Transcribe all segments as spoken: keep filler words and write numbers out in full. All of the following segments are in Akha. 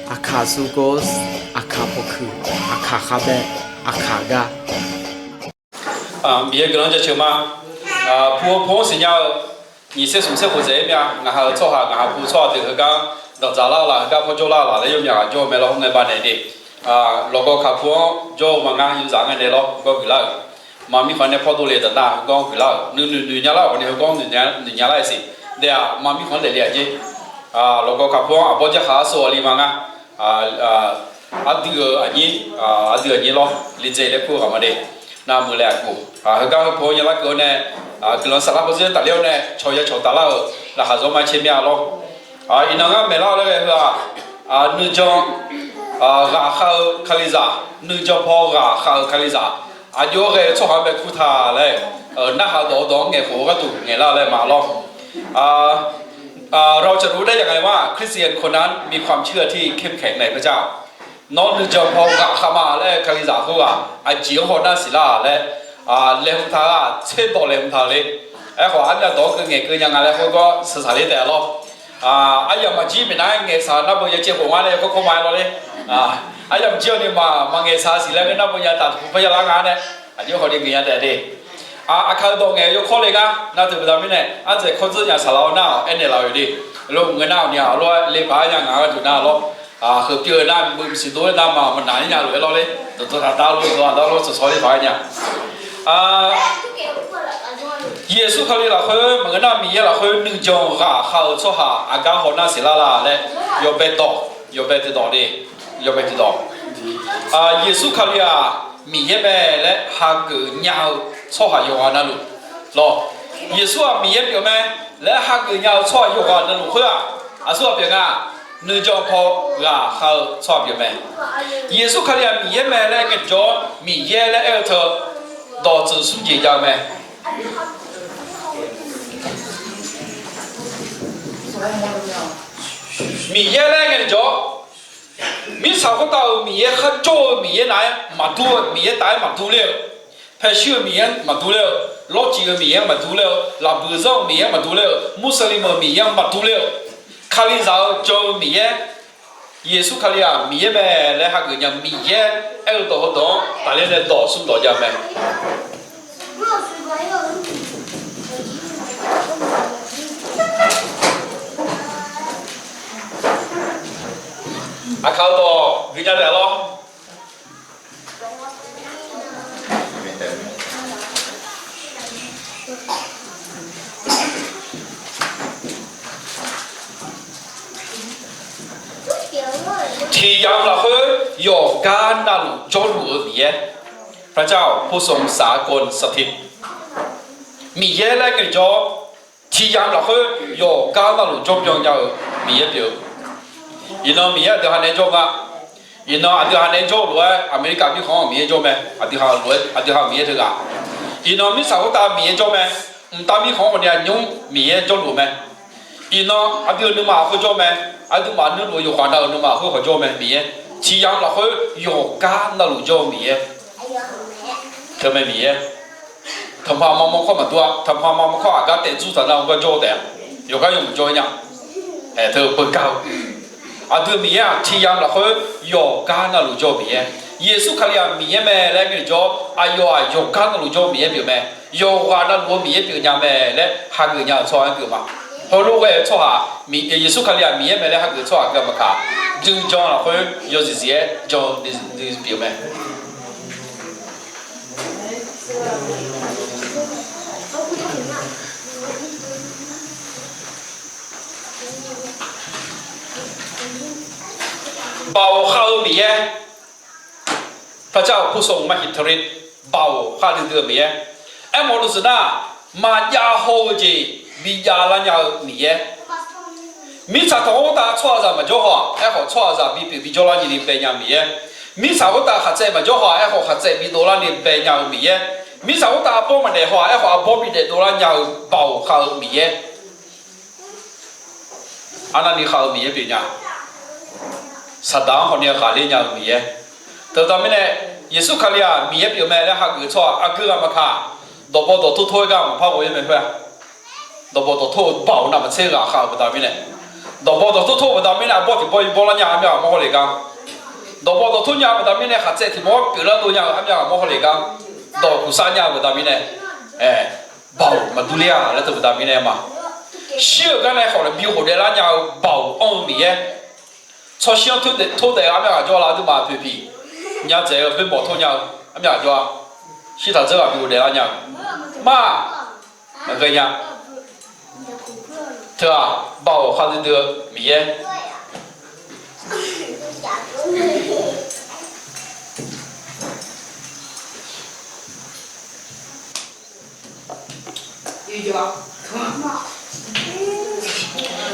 Aqkaq sugor, aqkaq pawkuiq, aqkaq khavbae, aqkaq gar. Miqyaer guiqlanq jaceuq ma. Pu-eu pu-anr siqnya-eu nyiq tser smq tser khof dzaeq-ir mya. Ngaq ha-euq tsawrhaq, ngaq ha pu tsawrhaq deuq heugar danqdzaq lar-eu laf, heugar pawrjawr lar-eu laf laer yawmyaq ghaq jawr-eu mae lawr. Ngae baqnaeq de, lawqgawv kaqpu-anr jawr-eu ma ngar yuzaq ngae naeq lawr, heugar huiqlar-euq. Maqmirkhanq nae pawrdov le daqnav heugar huiqlar-euq, nuinoeq noeq nya lar-euq khawf ni heugar noeq nya lar-iq siq. Daef-aq maqmirkhanq-anr daefle-aq jer. Lawqgawv kaqpu-anr aqbawr jarkhaq arsu-awq li ma ngar. Aqdui-euq aqnyir, aqdui aqnyir lawr, Liqdzaeq laer kur-eu ghaq ma de. Navmuiq laer aqguf, heugar heu pu-anr yalar keuv-awr nae, guiqlanq saflar pawdzer tafler-awr nae cawq ya cawq taflar-euq laqkhaq zawr ma caer mir-a lawr. Iqnan ngar maeqlar-eu laer ghae heu-aq, nuijan ghaq khav-eu Kalizaq, nuijan paw ghaq khav-eu Kalizaq, aqjox-aer ghae-eu tsawrhaq-anr bae kur ta laer, narhaq dawq-eu dawq-anr ngaeqkhof-eu gharduq ngaeqlar-eu laer ma lawr. เราจะรู้ได้อย่างไรว่าคริสเตียนคนนั้นมีความเชื่อที่เข้มแข็งในพระเจ้า Nawr nuijan paw ghaq khav ma laer Kalizaq khoerghaq aqjeq-anr hawnar siqlar laer, laeqhmq taq-aq, tserdawq laeqhmq taq-eu le. Aerkhawf armyav dawq-anr keuv ngaeq keuv nya nga laer khoergawr sheuqsaq ler taef-a lawr. Aryamq maqjir minav-aer ngaeqsaq nar beu ya caev khof ngar nae ya kawr kawr ma-aer lawr le. Aryamq jir-awq ni maqngaeq saq siq laer nae nar beu ya taq taqpu par yalar nga nae, aqjox khawf ni geuf nya taef de. Aqkaq-eu dawq ngaeq-eu yawkawr le ngar nar teu beuda mirnae, ardzaeq kawr dzeur nya saqlaq-awr nar-awq aernaeq laf-euq de. Lof ngae nar-awq ni-aq lawr le paq-aer nya ngaq-anr duq nar lawr. Heu pyeuf-eu nar meuq maqsiq dov-aer nar ma maqnaq-ir nya lof-aer lawr le. Dawqdawq taqda lof dawq aqda lawr tsawqsawq le paq-aer nya. Yeqsur Kali lafkhoer maqngeur nar Miqyaer lafkhoer nuijan ghaq khav-eu tsawrhaq aqgar hawnar siqlar la laer yawbae dawq, yawbae tiqdawq de, yawbae tiqdawq. Yeqsur Kali-aq Miqyaer mae laer hageuf nya-eu tsawrhaq yawqghaq navluf lawr. Yeqsur-aq Miqyaer pyeuf mae laer hageuf nya-eu tsawrhaq yawqghaq navluf khoer-aq, aqsur ghaq pyeuf nga. Nuijan paw ghaq khav-eu tsawrhaq pyeuf mae. Yeqsur Kali-aq Miqyaer mae laer ngaejawr, Miqyaer laer aer-eu teu dawqtsuif smr jeq jav-eu mae. Miqyaer laer ngaejawr, mirtsaq khoertav-euq Miqyaer kharjawr-eu Miqyaer nav-aer maqdur-eu, Miqyaer taf-aer maqdur ler-eu, paeshuir-eu Miqyaer maqdur ler-eu, lawrcif-eu Miqyaer maqdur ler-eu, laqbuiq zanr-eu Miqyaer maqdur ler-eu, Muslim-euq Miqyaer maqdur ler-eu, Kalizaq-eu jan-eu Miqyaer, Yeqsur Kali-aq Miqyaer mae laer hageuf nya-eu Miqyaer aer-eu dawq heudawq-anr tafler nae dawq smr dawq jav mae. Aqkaq-eu dawq guiqnya taef lawr. Tiq yamq lafkhoer yawqgar navluf jawrluf-eu Miqyaer, พระเจ้าผู้ทรงสากลสถิต Miqyaer laer ngaejawr, tiq yamq lafkhoer yawqgar navluf jawrbyan nya-eu Miqyaer pyeuf-eu. Iqnan Miqyaer aqdui ha naeq-aer jawr nga. Iqnan aqdui ha naeq-aer jawr-eu lof-aer America mirkhanq-anr Miqyaer jawr mae. Aqdui ha lof-aer aqdui ha Miqyaer teughaq. Iqnan mirtsaq khoertav Miqyaer jawr mae. Mqtav mirkhanq-anr khawf ni aqnymr Miqyaer jawrluf mae. Iqnan aqdui-euq nuima khoer jawr mae. Aqduimaf nuirluf-eu yawqghaq nav-euq nuima khoer khawf jawr mae Miqyaer. Tiq yamq lafkhoer yawqgar navluf jawr-eu Miqyaer. Teumae Miqyaer. Tanqpaq maqmawr kawr maqdur-a. Tanqpaq maqmawr kawr aqgar taef dzur taq nar-eu gar jawr-eu taef-a. Yawqgar yawmuiq jawr-aer nya. Aer teu-eu beugar-eu. Aqdui-euq Miqyaer-aq tiq yamq lafkhoer yawqgar navluf jawr-eu Miqyaer. Yeqsur Kali-aq Miqyaer mae laer ngaejawr, aqyawf-aq yawqgar navluf jawr-eu Miqyaer pyeuf mae. Yawqghaq navluf-eu Miqyaer pyeuf nya mae laer hageuf nya-euq tsawrhaq-anr geuf ma. Heulof ghae-eu tsawrhaq, Yeqsur Kali-aq Miqyaer mae laer hageuf-eu tsawrhaq ghae maqkaq, dui jan lafkhoer yawzif zif-aer jan-eu dui pyeuf mae. Baoq khav-eu Miqyaer, พระเจ้าผู้ทรงมหิทธิฤทธิ์ baoq khav duidui-eu Miqyaer. Aermawf-eu duqzeuq nar, maqjav haw-eu jeq bijav lar nya-eu Miqyaer. Mirtsaq tanqkhawr khoertav tsawrhaqzaq maqjawr haw-aq, aerkhawf tsawrhaqzaq bipyeuf bijawr lar ni bae nya-eu Miqyaer. Mirtsaq khoertav khaqtsaev maqjawr haw-aq, aerkhawf khaqtsaev bidov lar ni bae nya-eu Miqyaer. Mirtsaq khoertav arbawr maqdaef haw-aq, aerkhawf arbawr bidaef dov lar nya-eu baoq khav-eu Miqyaer. Arnavni khav-eu Miqyaer pyeuf nya. Saqdaq-anr hawni ghaqler nya-eu Miqyaer. Teuda mirnae, Yeqsur Kali-aq Miqyaer pyeuf mae laer hageuf-eu tsawrhaq aqgeu ghaq maqkaq, dawqbaw dawqtor tor-aer gar maqpar ghof-ir mae khoer-a. Dawqbaw dawqtor-eu baoq navmaqtser ghaq khav-euq baqda mirnae, Dawqbaw dawqtor tor-eu baqda mirnae arbawr tiq bawr ir bawrlar nya-eu armyar ghaq mawr hawle gar. Dawqbaw dawqtor nya-eu baqda mirnae khaqtsaev tiq mawr pyeuflar dov nya-eu armyar ghaq mawr hawle gar. Dawq kuqsar nya-eu baqda mirnae, baoq maqdur ler-a laer teu baqda mirnae ma. Shir-euq gar nae khawf bi ghofdaef lar nya-eu baoq anr-eu Miqyaer. Tsawrshir-anr tor daef-eu armyar ghaq jawr lar aqduimaf poeqpiq nya dzaeq-eu boermawf tor nya-eu armyar ghaq jawr-a. Shirtaq dzeur ghaq bi ghofdaef lar nya-eu ma. Maqghae nya. Teu-aq, baoq khar duidui-eu Miqyaer.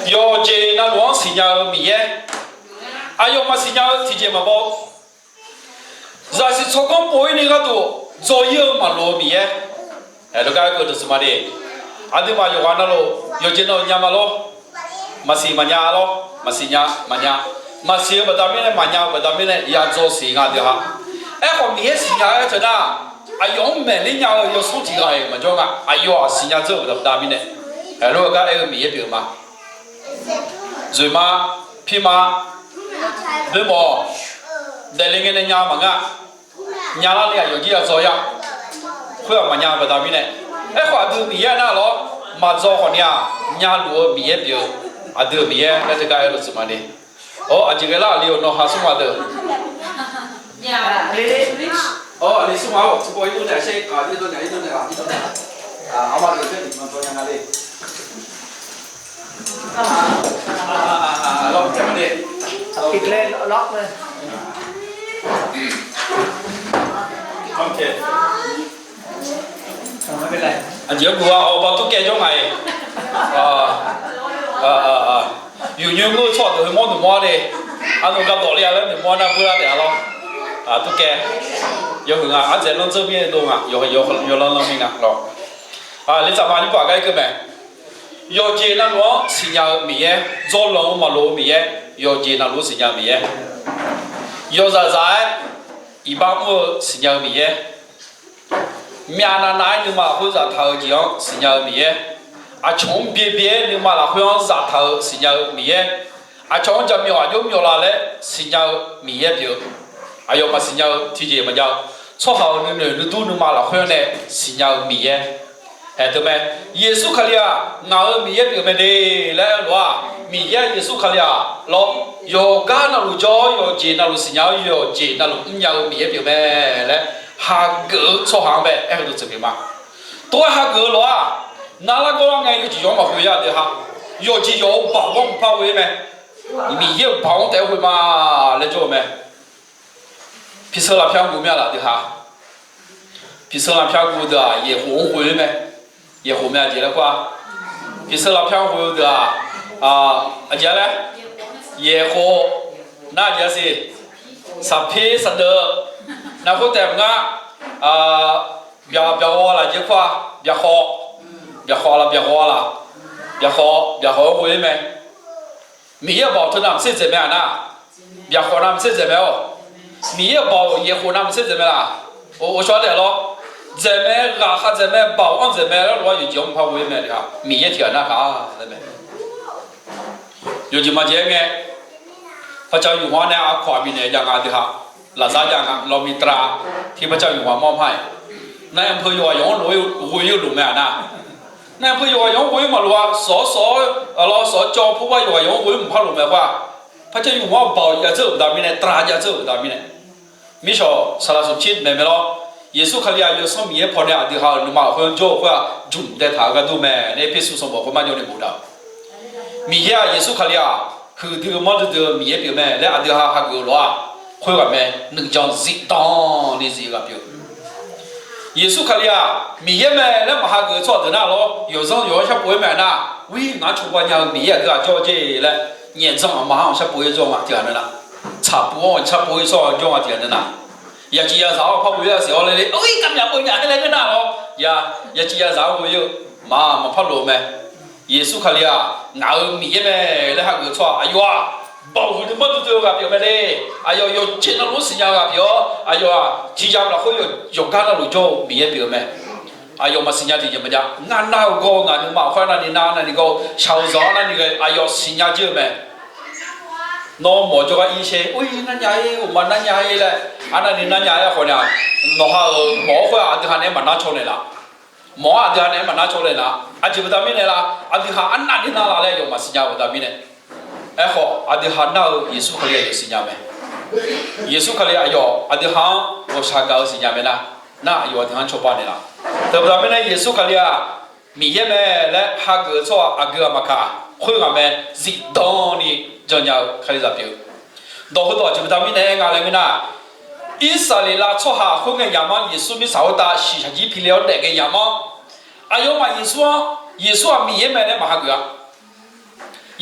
Yawqjeq navluf-anr siqnya-eu Miqyaer. Aqyawf maqsiq nya-eu tiqjeq maqbaw. Zaqsiq tsawrganr pov-ir ni gharduq dzaw-ir-eu maqloq-eu Miqyaer. Aqduimaf yawqghaq navluf yawqjeq navluf nya ma lor. Maqsiq maqnya lor. Maqsiq nya maqnya. Maqsiq-eu baqda mirnae maqnya-eu baqda mirnae yadzaw siq nga deuq-a. Aerkhawf Miqyaer siqnya-aer teu nar, aqyawf-anr maeqler nya-eu yawsanr tiq ghaq-iq maqjawr nga. Aqyawf-aq siqnya dzeur-euq baqda mirnae, aqlof-aer gar aer-eu Miqyaer pyeuf-eu ma. Dzoeqma, pirma, boermawf, daefle ngae nae nya maqngeur-a. Nyalar ni aqyawf jir yadzaw-ir-a. Khoer-aq maqnya-eu baqda mirnae. Aerkhawf aqdui Miqyaer nar lawr, maqdzaw khawf ni-aq, nyaluf-eu Miqyaer pyeuf-eu. Aqdui-euq Miqyaer laer teugar aer-eu tsuif ma de. Awr, aqjeq ghae lar aqli-euq nawq ha smr ma deuq. Awr, aqli smr ma-awr, tiqpawf ir dur nae, arma deuq dzaw nya nga le. Aqjeq-anr guq-a, awq, ba turkaev jawr ngaq-iq. Yufnyoer ngeur-eu tsawrhaq deuq heumawr noeqmawr-ar de. Arnawq gardawq le-a laer noeqmawr nar beular taef-a lawr. Turkaev. Yawhuiq nga, ardzaeq lanrdzeur mir-aer dov nga, yawlanr lanr mir nga lawr. Aqli tsaqma nymr paq gar irkeuv mae. Yawqjeq navluf-anr siqnya-eu Miqyaer, dzawrlanq-eu maqloq-eu Miqyaer, yawqjeq navluf-anr siqnya-eu Miqyaer, yawzaq zaq-aer iqbax mr-eu siqnya-eu Miqyaer, myavnav nav-aer nuima lafkhoer zaftaq-eu jeq-anr siqnya-eu Miqyaer, aqcawq-anr byae byae-aer nuima lafkhoer-anr zaftaq-eu siqnya-eu Miqyaer, aqcawq-anr jaqmyawf aqjox myawf la laer siqnya-eu Miqyaer pyeuf-eu. Aqyawf maqsiq nya-eu tiqjeq maqjav-eu, tsawrhaq-euq nuinoeq nuidur nuima lafkhoer-anr nae siqnya-eu Miqyaer. Aer teu mae, Yeqsur Kali-aq ngaq-euq Miqyaer pyeuf mae de laer aer-eu lof-aq, Miqyaer Yeqsur Kali-aq lawr, yawqgar navluf jawr-awr yawqjeq navluf siqnya-awr yawqjeq navluf mrnya-eu Miqyaer pyeuf mae laer hageuf-eu tsawrhaq-anr bae aer-eu dawqtsuif pyeuf ma. Tov-aer hageuf-eu lof-aq, narlar gawrlar ngae yawqjeq yawq-anr maqghoe-a deuq ha. Yawqjeq yawq-euq baoq-anr mqpar ghoe-ir mae. Miqyaer-euq baoq-anr taef-aer ghoe ma laer jawr-eu mae. Piqseu lafpyar ghoe mir-a laf deuq ha. Piqseu lafpyar ghoe deuq-aq yaeqkhof-anr ghoe-ir mae. Yaeqkhof mae aqjeq laer kur-a. Piqseu lafpyar ghoe-eu deuq-aq, aqjeq laer, yaeqkhof nar aqjeq-a siq, saqpir saqdeuv, navkhoer taef maqngar, byaq byaqghaw laf jeq kur-a, byaqkhawf, byaqkhawf laf byaqghaw laf, byaqkhawf byaqkhawf-anr ghoe-ir mae. Miqyaer-euq baoq teu navmaqtser dzaeq mae-aq nar, byaqkhawf navmaqtser dzaeq mae-awq. Miqyaer-euq baoq yaeqkhof navmaqtser dzaeq mae laf. Oqshawr daef lawr, dzaeq mae, ghaqkhav dzaeq mae, baoq-anr dzaeq mae laer lof-aer yawqjeq-anr mqpar ghoe-ir mae deuq ha. Miqyaer tiqghaq nar kaq-a laer mae. Yawqjeq maqjeq-aer ngae, พระเจ้าอยู่หัว nae aqkawq-aq bifnaeq jav nga deuq ha. Lafzar jav nga lawmi tara, ที่พระเจ้าอยู่หัว mawr ma-iq, นายอำเภอ yawqghaq yawq-anr lof-aer ghoe-ir-eu loq mae-aq nar, นายอำเภอ yawqghaq yawq-anr ghoe-ir maqloq-a. Sawq-awr sawq-awr lawr sawq-awr cawv pur bar yawqghaq yawq-anr ghoe-ir maqpar loq mae khoer-aq, พระเจ้าอยู่หัว baoq jav dzeur-euq baqda mirnae, tara jav dzeur-euq baqda mirnae. Mirtsawq saqlaq smq tser maeq mae lawr, Yeqsur Kali-aq yawsanr Miqyaer pawnae aqdui ha-euq nuima lafkhoer-anr jawr-eu khoer-aq jmq daetaq-eu gharduq mae laer Erpersu sanqbof khoermar jawr ni boftaq-euq. Miqyaer-aq Yeqsur Kali-aq huiqdui manrdui dui-eu Miqyaer pyeuf mae laer aqdui ha hageuf-eu lof-aq, khoerghaq mae, nuijan zifdan ni zif-eu ghaq pyeuf. Yeqsur Kali-aq Miqyaer mae laer maqhageuf-eu tsawrhaq deuq nar lawr, yawqzanr yawq-anr sharpov-ir mae nar, wir ngaq-anr cawba nya-eu Miqyaer aqdui-aq jawr jer laer, nyaefdzanr aqma-anr sharpov-ir jawr nga tiqghaq nana, tsaqpuv-anr sharpov-ir sawr-eu jawr nga tiqghaq nana, yaqciv yazaq-anr par ghoe-ir-a siq-awr laer le, ir kamyaq ghoe myaq haer laer ngeur nar lawr, ya, yaqciv yazaq-anr ghoe-ir-eu maqmaqpar lof-eu mae. Yeqsur Kali-aq ngaq-euq Miqyaer mae laer hageuf-eu tsawrhaq aqyawf-aq, baoq huiqdui manrdui dui-eu ghaq pyeuf mae le. Aqyawf yawqjeq navluf-anr siqnya-eu ghaq pyeuf-awr aqyawf-aq ciqya lafkhoer yawqgar navluf jawr-eu Miqyaer pyeuf-eu mae. Aqyawf maqsiq nya tiqjeq maqjav. Ngar nar-eu gawr-eu ngaq nuima khoer arnavni nar, arnavni gawr-eu shaq-eu zanq arnavni ghae aqyawf siqnya jir-eu mae. Nawr mawf jawrgar ir sher, or-ir narnya-ir, mqmaq narnya-ir laer, arnavni narnya-aer khawf nar, nawqha-euq mawf-awr khoer-aq aqdui ha naeq-aer maqnar caw naeqlaf. Mawf-awr aqdui ha naeq-aer maqnar caw naeqlaf. Aqjeq baqda mirnae la, aqdui ha arnavni narlaf laer aqyawf maqsiq nya-eu baqda mirnae. Aerkhawf aqdui ha nar-eu Yeqsur Kali aqyawf siqnya mae. Yeqsur Kali aqyawf aqdui ha-anr ghawqshaq gaq-eu siqnya mae nar, nar aqyawf aqdui ha-anr cawba naeqlaf. Teubaqda mirnae Yeqsur Kali-aq Miqyaer mae laer hageuf-eu tsawrhaq aqgeu-aq maqkaq, khoerghaq mae zifdan ni jannya-eu Kalizaq pyeuf-eu. Dawq heudawq aqjeq baqda mirnae aer nga laer ngeur nar, Irsaqleqlav tsawrhaq khoerngae yamq-anr Yeqsur mirtsaq khoertav shiqshaq jir pile-awr daef ghaenya-anr, aqyawfmaf Yeqsur-anr, Yeqsur-aq Miqyaer mae laer maq hageuf-a.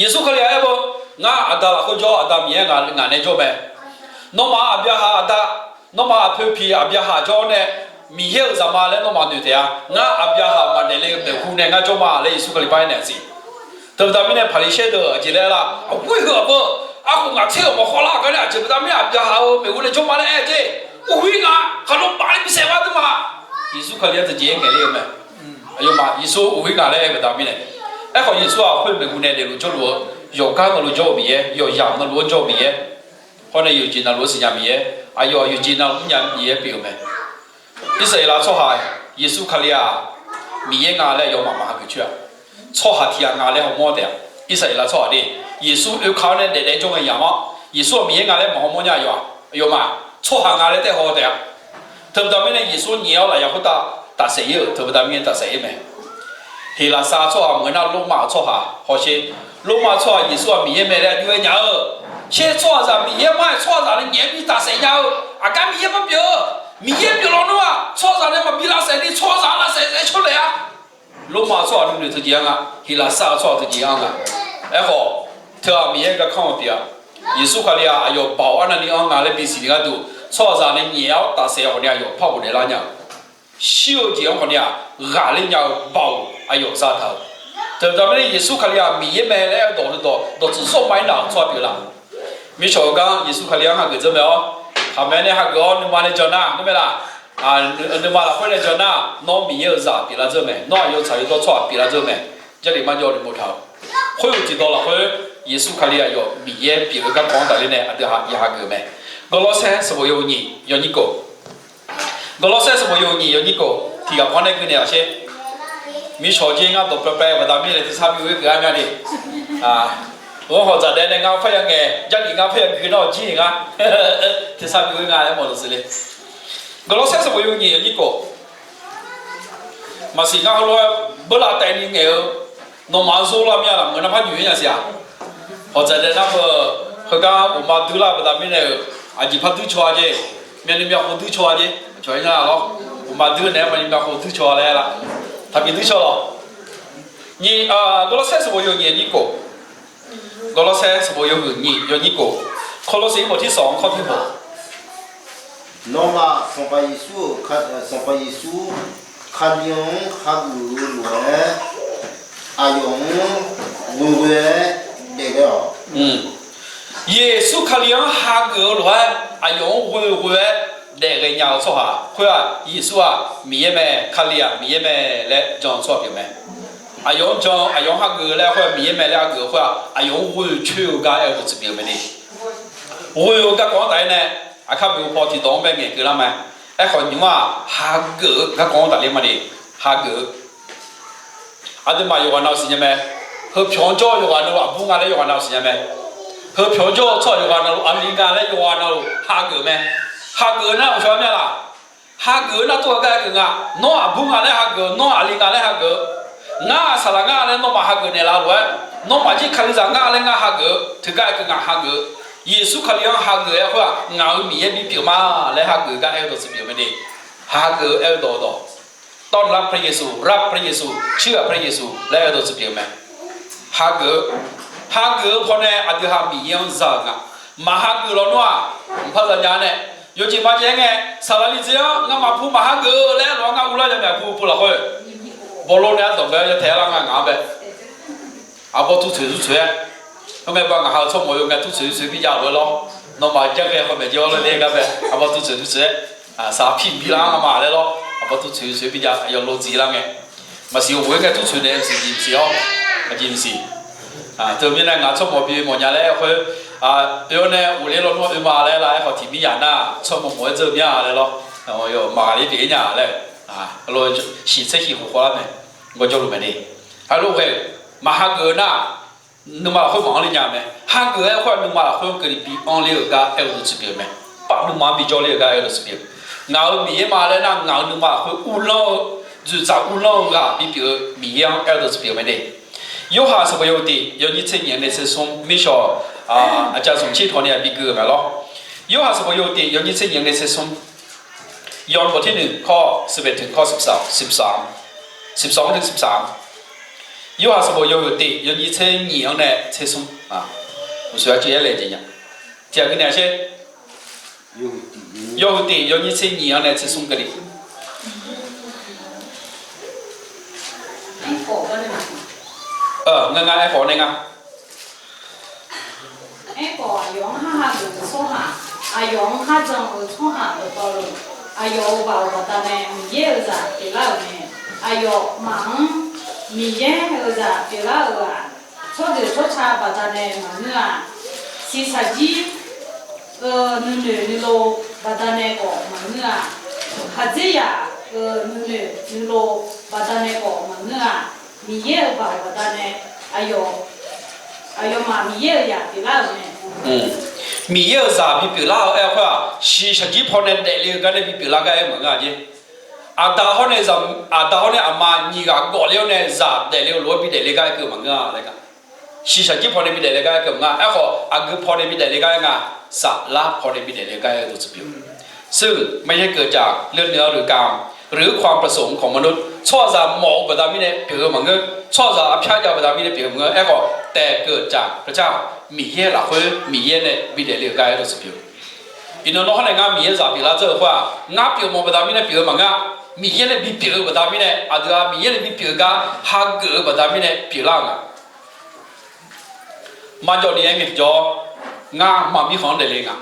Yeqsur Kali-aq aer-eu, Ngar Aqda lafkhoer jawr-awr Aqda Miqyaer ngaq nae jawr mae. Nawmaf Aqbyaqhaq aqda, nawmaf aqpoeq piq Aqbyaqhaq jawr-awr nae Miqyaer-euq zaqma laer nawmaf noeq taef-a. Ngar Aqbyaqhaq maqdaef le-eu maeqhu nae ngar jawr ma laer Yeqsur Kali par aernaeq-a siq. Teubaqda mirnae Paqliqsaer deuq aqjeq laer lar, aqghoer heu-aq beu, arkhof ngaq tser-euq mawqhaw lar gar nae aqjeq baqda mirnae Aqbyaqhaq-euq maeqhu nae jawr ma laer aer-eu jeq, uqhuir nga, khaqlo baf-ir bisaef-a dui ma. Yeqsur Kali-anr tiqjeq-aer ngaeq ler-eu mae. Aqyawfmaf Yeqsur uqhuir nga laer aer-eu baqda mirnae. Aerkhawf Yeqsur-aq khoer maeqhu nae daefluf jawrluf-eu, yawqgar navluf jawr-eu Miqyaer, yawqyamq navluf-anr jawr-eu Miqyaer, hawr nae yawqjeq navluf-anr siqnya Miqyaer, aqyawf yawqjeq navluf mrnya Miqyaer pyeuf-eu mae. Irsaqleqlav tsawrhaq Yeqsur Kali-aq Miqyaer nga laer aqyawfmaf maq hageuf coer-a. Tsawrhaq tiq ghaq nga laer hawmawr taef-a. Irsaqleqlav tsawrhaq de, Yeqsur oeka-awr nae daef daef-aer jawr ngae yamq-anr, Yeqsur-aq Miqyaer nga laer maq hawmawr nya aqyawf-aq, aqyawfmaf tsawrhaq nga laer taef haw taef-a. Teubaqda mirnae Yeqsur nyaef-awr lafyaq khoertav tafsaef-ir-euq teubaqda mirnae tafsaef-ir mae. Heqlaqsar tsawrhaq maqngeur nar, Lormav-euq tsawrhaq hawsher. Lormav tsawrhaq Yeqsur-aq Miqyaer mae laer aqjox-aer nya-eu. Sher tsawrhaqzaq Miqyaer mar-aer tsawrhaqzaq nae nyaef-aer bi tafsaef nya-eu, aqgar Miqyaer maqpyeuf-eu. Miqyaer pyeuflar nar-aq tsawrhaqzaq nae maqbi lavsaef ni tsawrhaqzaq lavsaef saef-aer caer naeq-a. Lormav tsawrhaq nuinoeq teujeq-anr nga, heqlaqsar tsawrhaq teujeq-anr nga. Aerkhawf, teughaq Miqyaer garkanr-eu pyeuf-a. Yeqsur Kali-aq aqyawf baoq arnavni anr nga laer bisiq ni gharduq tsawrhaqzaq nae nyaef-awr tafsaef-awr khawf ni aqyawf par ghofdaef lar nya-eu. Shir-eu jeq-anr khawf ni-aq ghaqler nya-eu baoq aqyawf zataq-euq. Teubaqda mirnae Yeqsur Kali-aq Miqyaer mae laer aer-eu dawq heudawq dawqtsuif sawr ma-ir naf-euq tsawrhaq pyeuf laf. Mircawq-eu gar Yeqsur Kali-anr hageuf dzeur mae-awr, khaqmae nae hageuf-awr nuima nae jan nar, ngar mae laf. Nuima lafkhoer nae jan nar, nawr Miqyaer-euq zaq pyeuflar dzeur mae, nawr aqyawf tsaq yawdawr tsawrhaq pyeuflar dzeur mae. Jarlif marjawv ni boftaq-euq. Khoer-euq tiqdawq lafkhoer Yeqsur Kali aqyawf Miqyaer pyeuf-eu garkawv-anr tafler nae aqdui ha ya hageuf mae. Gawrlawrsaer sanqbof yawhuiq nyiq yawnyir kof. Gawrlawrsaer sanqbof yawhuiq nyiq yawnyir kof tiq ghaq pawr nae gui naeq-awq sher. Mircawq jir ngar dawqpae pae baqda mirnae tersar bi ghoer keuv-ar mya de. Ghanr hawq dzaqdaev nae ngar parya ngae, Jarlif ngar parya gui nar-awq jir-iq ngar tersar bi ghoer nga laer mawq dawq siq le. Gawrlawrsaer sanqbof yawhuiq nyiq yawnyir kof. Maqsiq ngar heulof-aer beurlav taef ni ngaeq-eu, nawmaf-anr zor lar mir-a laf meuq nar par nyoeq-ir nya siq-aq. Hawq dzaqdaev nar-eu, heugar uqma duir lar baqda mirnae-euq, aqjeq par duir caw-a jeq, myavnuiv myavkhov duir caw-a jeq, cawq-aer nar-a lawr. Uqma duir naeq-aer myavnuiv myavkhov duir caw-a laer lar. Taqbi duir caw lawq. Nyiq, Gawrlawrsaer sanqbof yawhuiq nyiq yawnyir kof. Gawrlawrsaer sanqbof yawhuiq nyiq yawnyir kof. Kawrlawrseq-ir bawq tir sawq-anr kawr tir hawq. Nawmaf Sanqpaq Yeqsur-euq, Sanqpaq Yeqsur Kali-anr hageuf-eu lof-aer, aqyawf-anr ghoeghoe-aer daef ghae-awq. Yeqsur Kali-anr hageuf-eu lof-aer aqyawf-anr ghoeghoe-aer daef ghaenya-eu tsawrhaq khoer-aq, Yeqsur-aq Miqyaer mae, Kali-aq Miqyaer mae laer jan-eu tsawrhaq pyeuf mae. Aqyawf-anr jan, aqyawf-anr hageuf laer khoer-aq, Miqyaer mae laer hageuf-eu khoer-aq, aqyawf-anr ghoe coer-eu gar aer-eu dawqtsuif pyeuf mae ni. Ghoe-eu garkawv-anr taf-aer nae, aqkar maeqhu paw tiqdawq-anr bae ngaeq keuv lar mae. Aerkhawf nymq-aq, hageuf-eu garkawv-anr tafler ma de. Hageuf-eu Aqduimaf yawqghaq navluf siqnya mae. Heupyawq-anr jawr-eu yawqghaq navluf aqbur nga laer yawqghaq navluf siqnya mae. Heupyawq-anr jawr-eu tsawrhaq yawqghaq navluf aqli nga laer yawqghaq navluf hageuf mae. Hageuf-eu nar uqshaw-aer myav laf. Hageuf-eu nar tov-aer gar aer keuv nga. Nawr aqbur nga laer hageuf-eu, nawr aqli nga laer hageuf-eu. Ngar saqlaq ngar laer nawmaf hageuf naeqlaf lof-aer, nawmaf jir Kalizaq ngar laer ngar hageuf-eu teugar aer keuv nga hageuf-eu. Yeqsur Kali-anr hageuf-aer khoer-aq, ngaq-euq Miqyaer bipyeuf ma laer hageuf-eu gar aer-eu dawqtsuif pyeuf mae de. Hageuf-eu aer-eu dawq dawq. Tawrnavlar Paqliqsaer Yeqsur, lar Paqliqsaer Yeqsur, tsirghaq Paqliqsaer Yeqsur laer aer-eu dawqtsuif pyeuf mae. Hageuf-eu, hageuf-eu pawnae aqdui ha Miqyaer-anr za-euq nga. Maqhageuf lawnmr-aq, mqpar zanya nae, yawjeq maqjav-aer ngae, saqlaq li dzer-anr ngamaf pu maqhageuf laer aer lof-aer ngar uvlar ya mae. Aqbur pu lafkhoer bawlo nae ardawq bae-awr yataeq-aer lar nga ngaq-anr bae. Arbawr tur tsoeq zur tsoeq-aer, khoerngae ba ngaq ha-eu tsawrmawq-eu ngae tur tsoeq zur tsoeq-aer bi jav lof-aer lawr. Nawmaf jar ghae hawmaeq jir-awr laer ler gar bae arbawr tur tsoeq zur tsoeq-aer, saqlaq pir bi lar-anr ngamaf laer lawr. Aqbawr turtsoeq tsoeq bi jav, aqyawf lov dziq lar ngae. Maqsiq ghof-aer ngae turtsoeq naeq-eu maqsiq jeq maqsiq-awr, aqjeq maqsiq. Teumirnae ngaq tsawrmawq bi mawfnya laer khoer, oe-awr nae ghofler lawnmr oe ma laer lar-aer khawf tiq mir yaq nar, tsawrmawq mawf-aer dzeur mir-a laer lawr. Maqghaqler pyeuf-ir nya laer, shiq tser shiq khof khawf lar mae. Gawrjawrluf mae de. Heulof ghae-euq maqhageuf-eu nar, nuima lafkhoer maqanr le nya mae. Hageuf-aer khoer-aq nuima lafkhoer-anr keuvni bi anr ler-eu gar aer-eu dawqtsuif pyeuf-eu mae. Paf nuima-anr bi jawr ler-eu gar aer-eu dawqtsuif pyeuf-eu. Ngaq-euq Miqyaer ma laer nar, ngaq-euq nuima lafkhoer uvlanr-eu, dzoeqdzaq uvlanr-eu ghaq bipyeuf-eu Miqyaer-anr aer-eu dawqtsuif pyeuf-eu mae de. Yorhaq sanqbof yawhuiq tiq yawnyir tser nyiq-anr nae tser smr mirshawq, aqja zmq cir tawq ni-aq bi gui-eu mae lawr. Yorhaq sanqbof yawhuiq tiq yawnyir tser nyiq-anr nae tser smr. Yawbawq tirnuiq kawr siqbaeq teuq kawr siqsaq, siqsaq, siqsaq-anr teu siqsaq. Yorhaq sanqbof yawhuiq tiq yawnyir tser nyiq-anr nae tser smr. Uqshoe arcuiv-aer laejae nya. Tiqghaq gui naeq-a sher. Yawhuiq tiq yawnyir tser nyiq-anr nae tser smr keuvni. Ngar ngar aerkhawf nae nga. Aerkhawf, aqyawf-anr hageuf-eu tsawrhaq, aqyawf-anr kharjan-eu tsawrhaq dawqtawvluf, aqyawf-euq baoq baqdanae Miqyaer-euq zaq pyeuflar-euq mae. Aqyawfmaf-anr Miqyaer-euq zaq pyeuflar-euq-aq, tsawrdeuq tsawrca baqdanae maqngeur-a. Shiqshaq jir-eu nuinoeq nuilov baqdanae khawf maqngeur-a. Khaqdzerzaq-euq nuinoeq nuilov baqdanae khawf maqngeur-a. Miqyaer-euq baoq baqdanae aqyawf, aqyawfmaf Miqyaer-euq zaq pyeuflar-euq mae. Miqyaer-euq zaq bipyeuf lar-eu aer-eu khoer-aq, shiqshaq jir pawnae daefle-eu gar nae bipyeuf lar gar aer maqngeur-a jeq. Aqda hawr nae zaq, aqda hawr nae aqma nyiq ghaq gawfler-awr nae zaq daefle-eu lof-aer bidaefle gar aer keuv maqngeur-a laer ga. Shiqshaq jir pawnae bidaefle gar aer keuv maqngeur-a. Aerkhawf, aqgeu pawnae bidaefle gar aer nga. Saflar pawnae bidaefle gar aer-eu dawqtsuif pyeuf-eu. Seuq maeqyaer keuftaq leunui-anr leuqkam, หรือความประสงค์ของมนุษย์ tsawrhaqzaq mawf-eu baqda mirnae pyeuf-eu maqngeur. Tsawrhaqzaq arpyar jav-eu baqda mirnae pyeuf-eu maqngeur. Aerkhawf, taef keuftaq keuftaq Miqyaer lafkhoer Miqyaer nae bidaefle-eu gar aer dawqtsuif pyeuf-eu. Iqnan nawr hawr nae ngar Miqyaer zaq pyeuflar dzeur-eu khoer-aq, ngar pyeufmawf baqda mirnae pyeuf-eu maqngeur-a. Miqyaer nae bipyeuf-eu baqda mirnae, aqdui-aq Miqyaer nae bipyeuf-eu gar hageuf-eu baqda mirnae pyeuflar-eu nga. Marjawv ni aer ngae tiqjawr, ngar maqmirkhanq-anr daefle nga.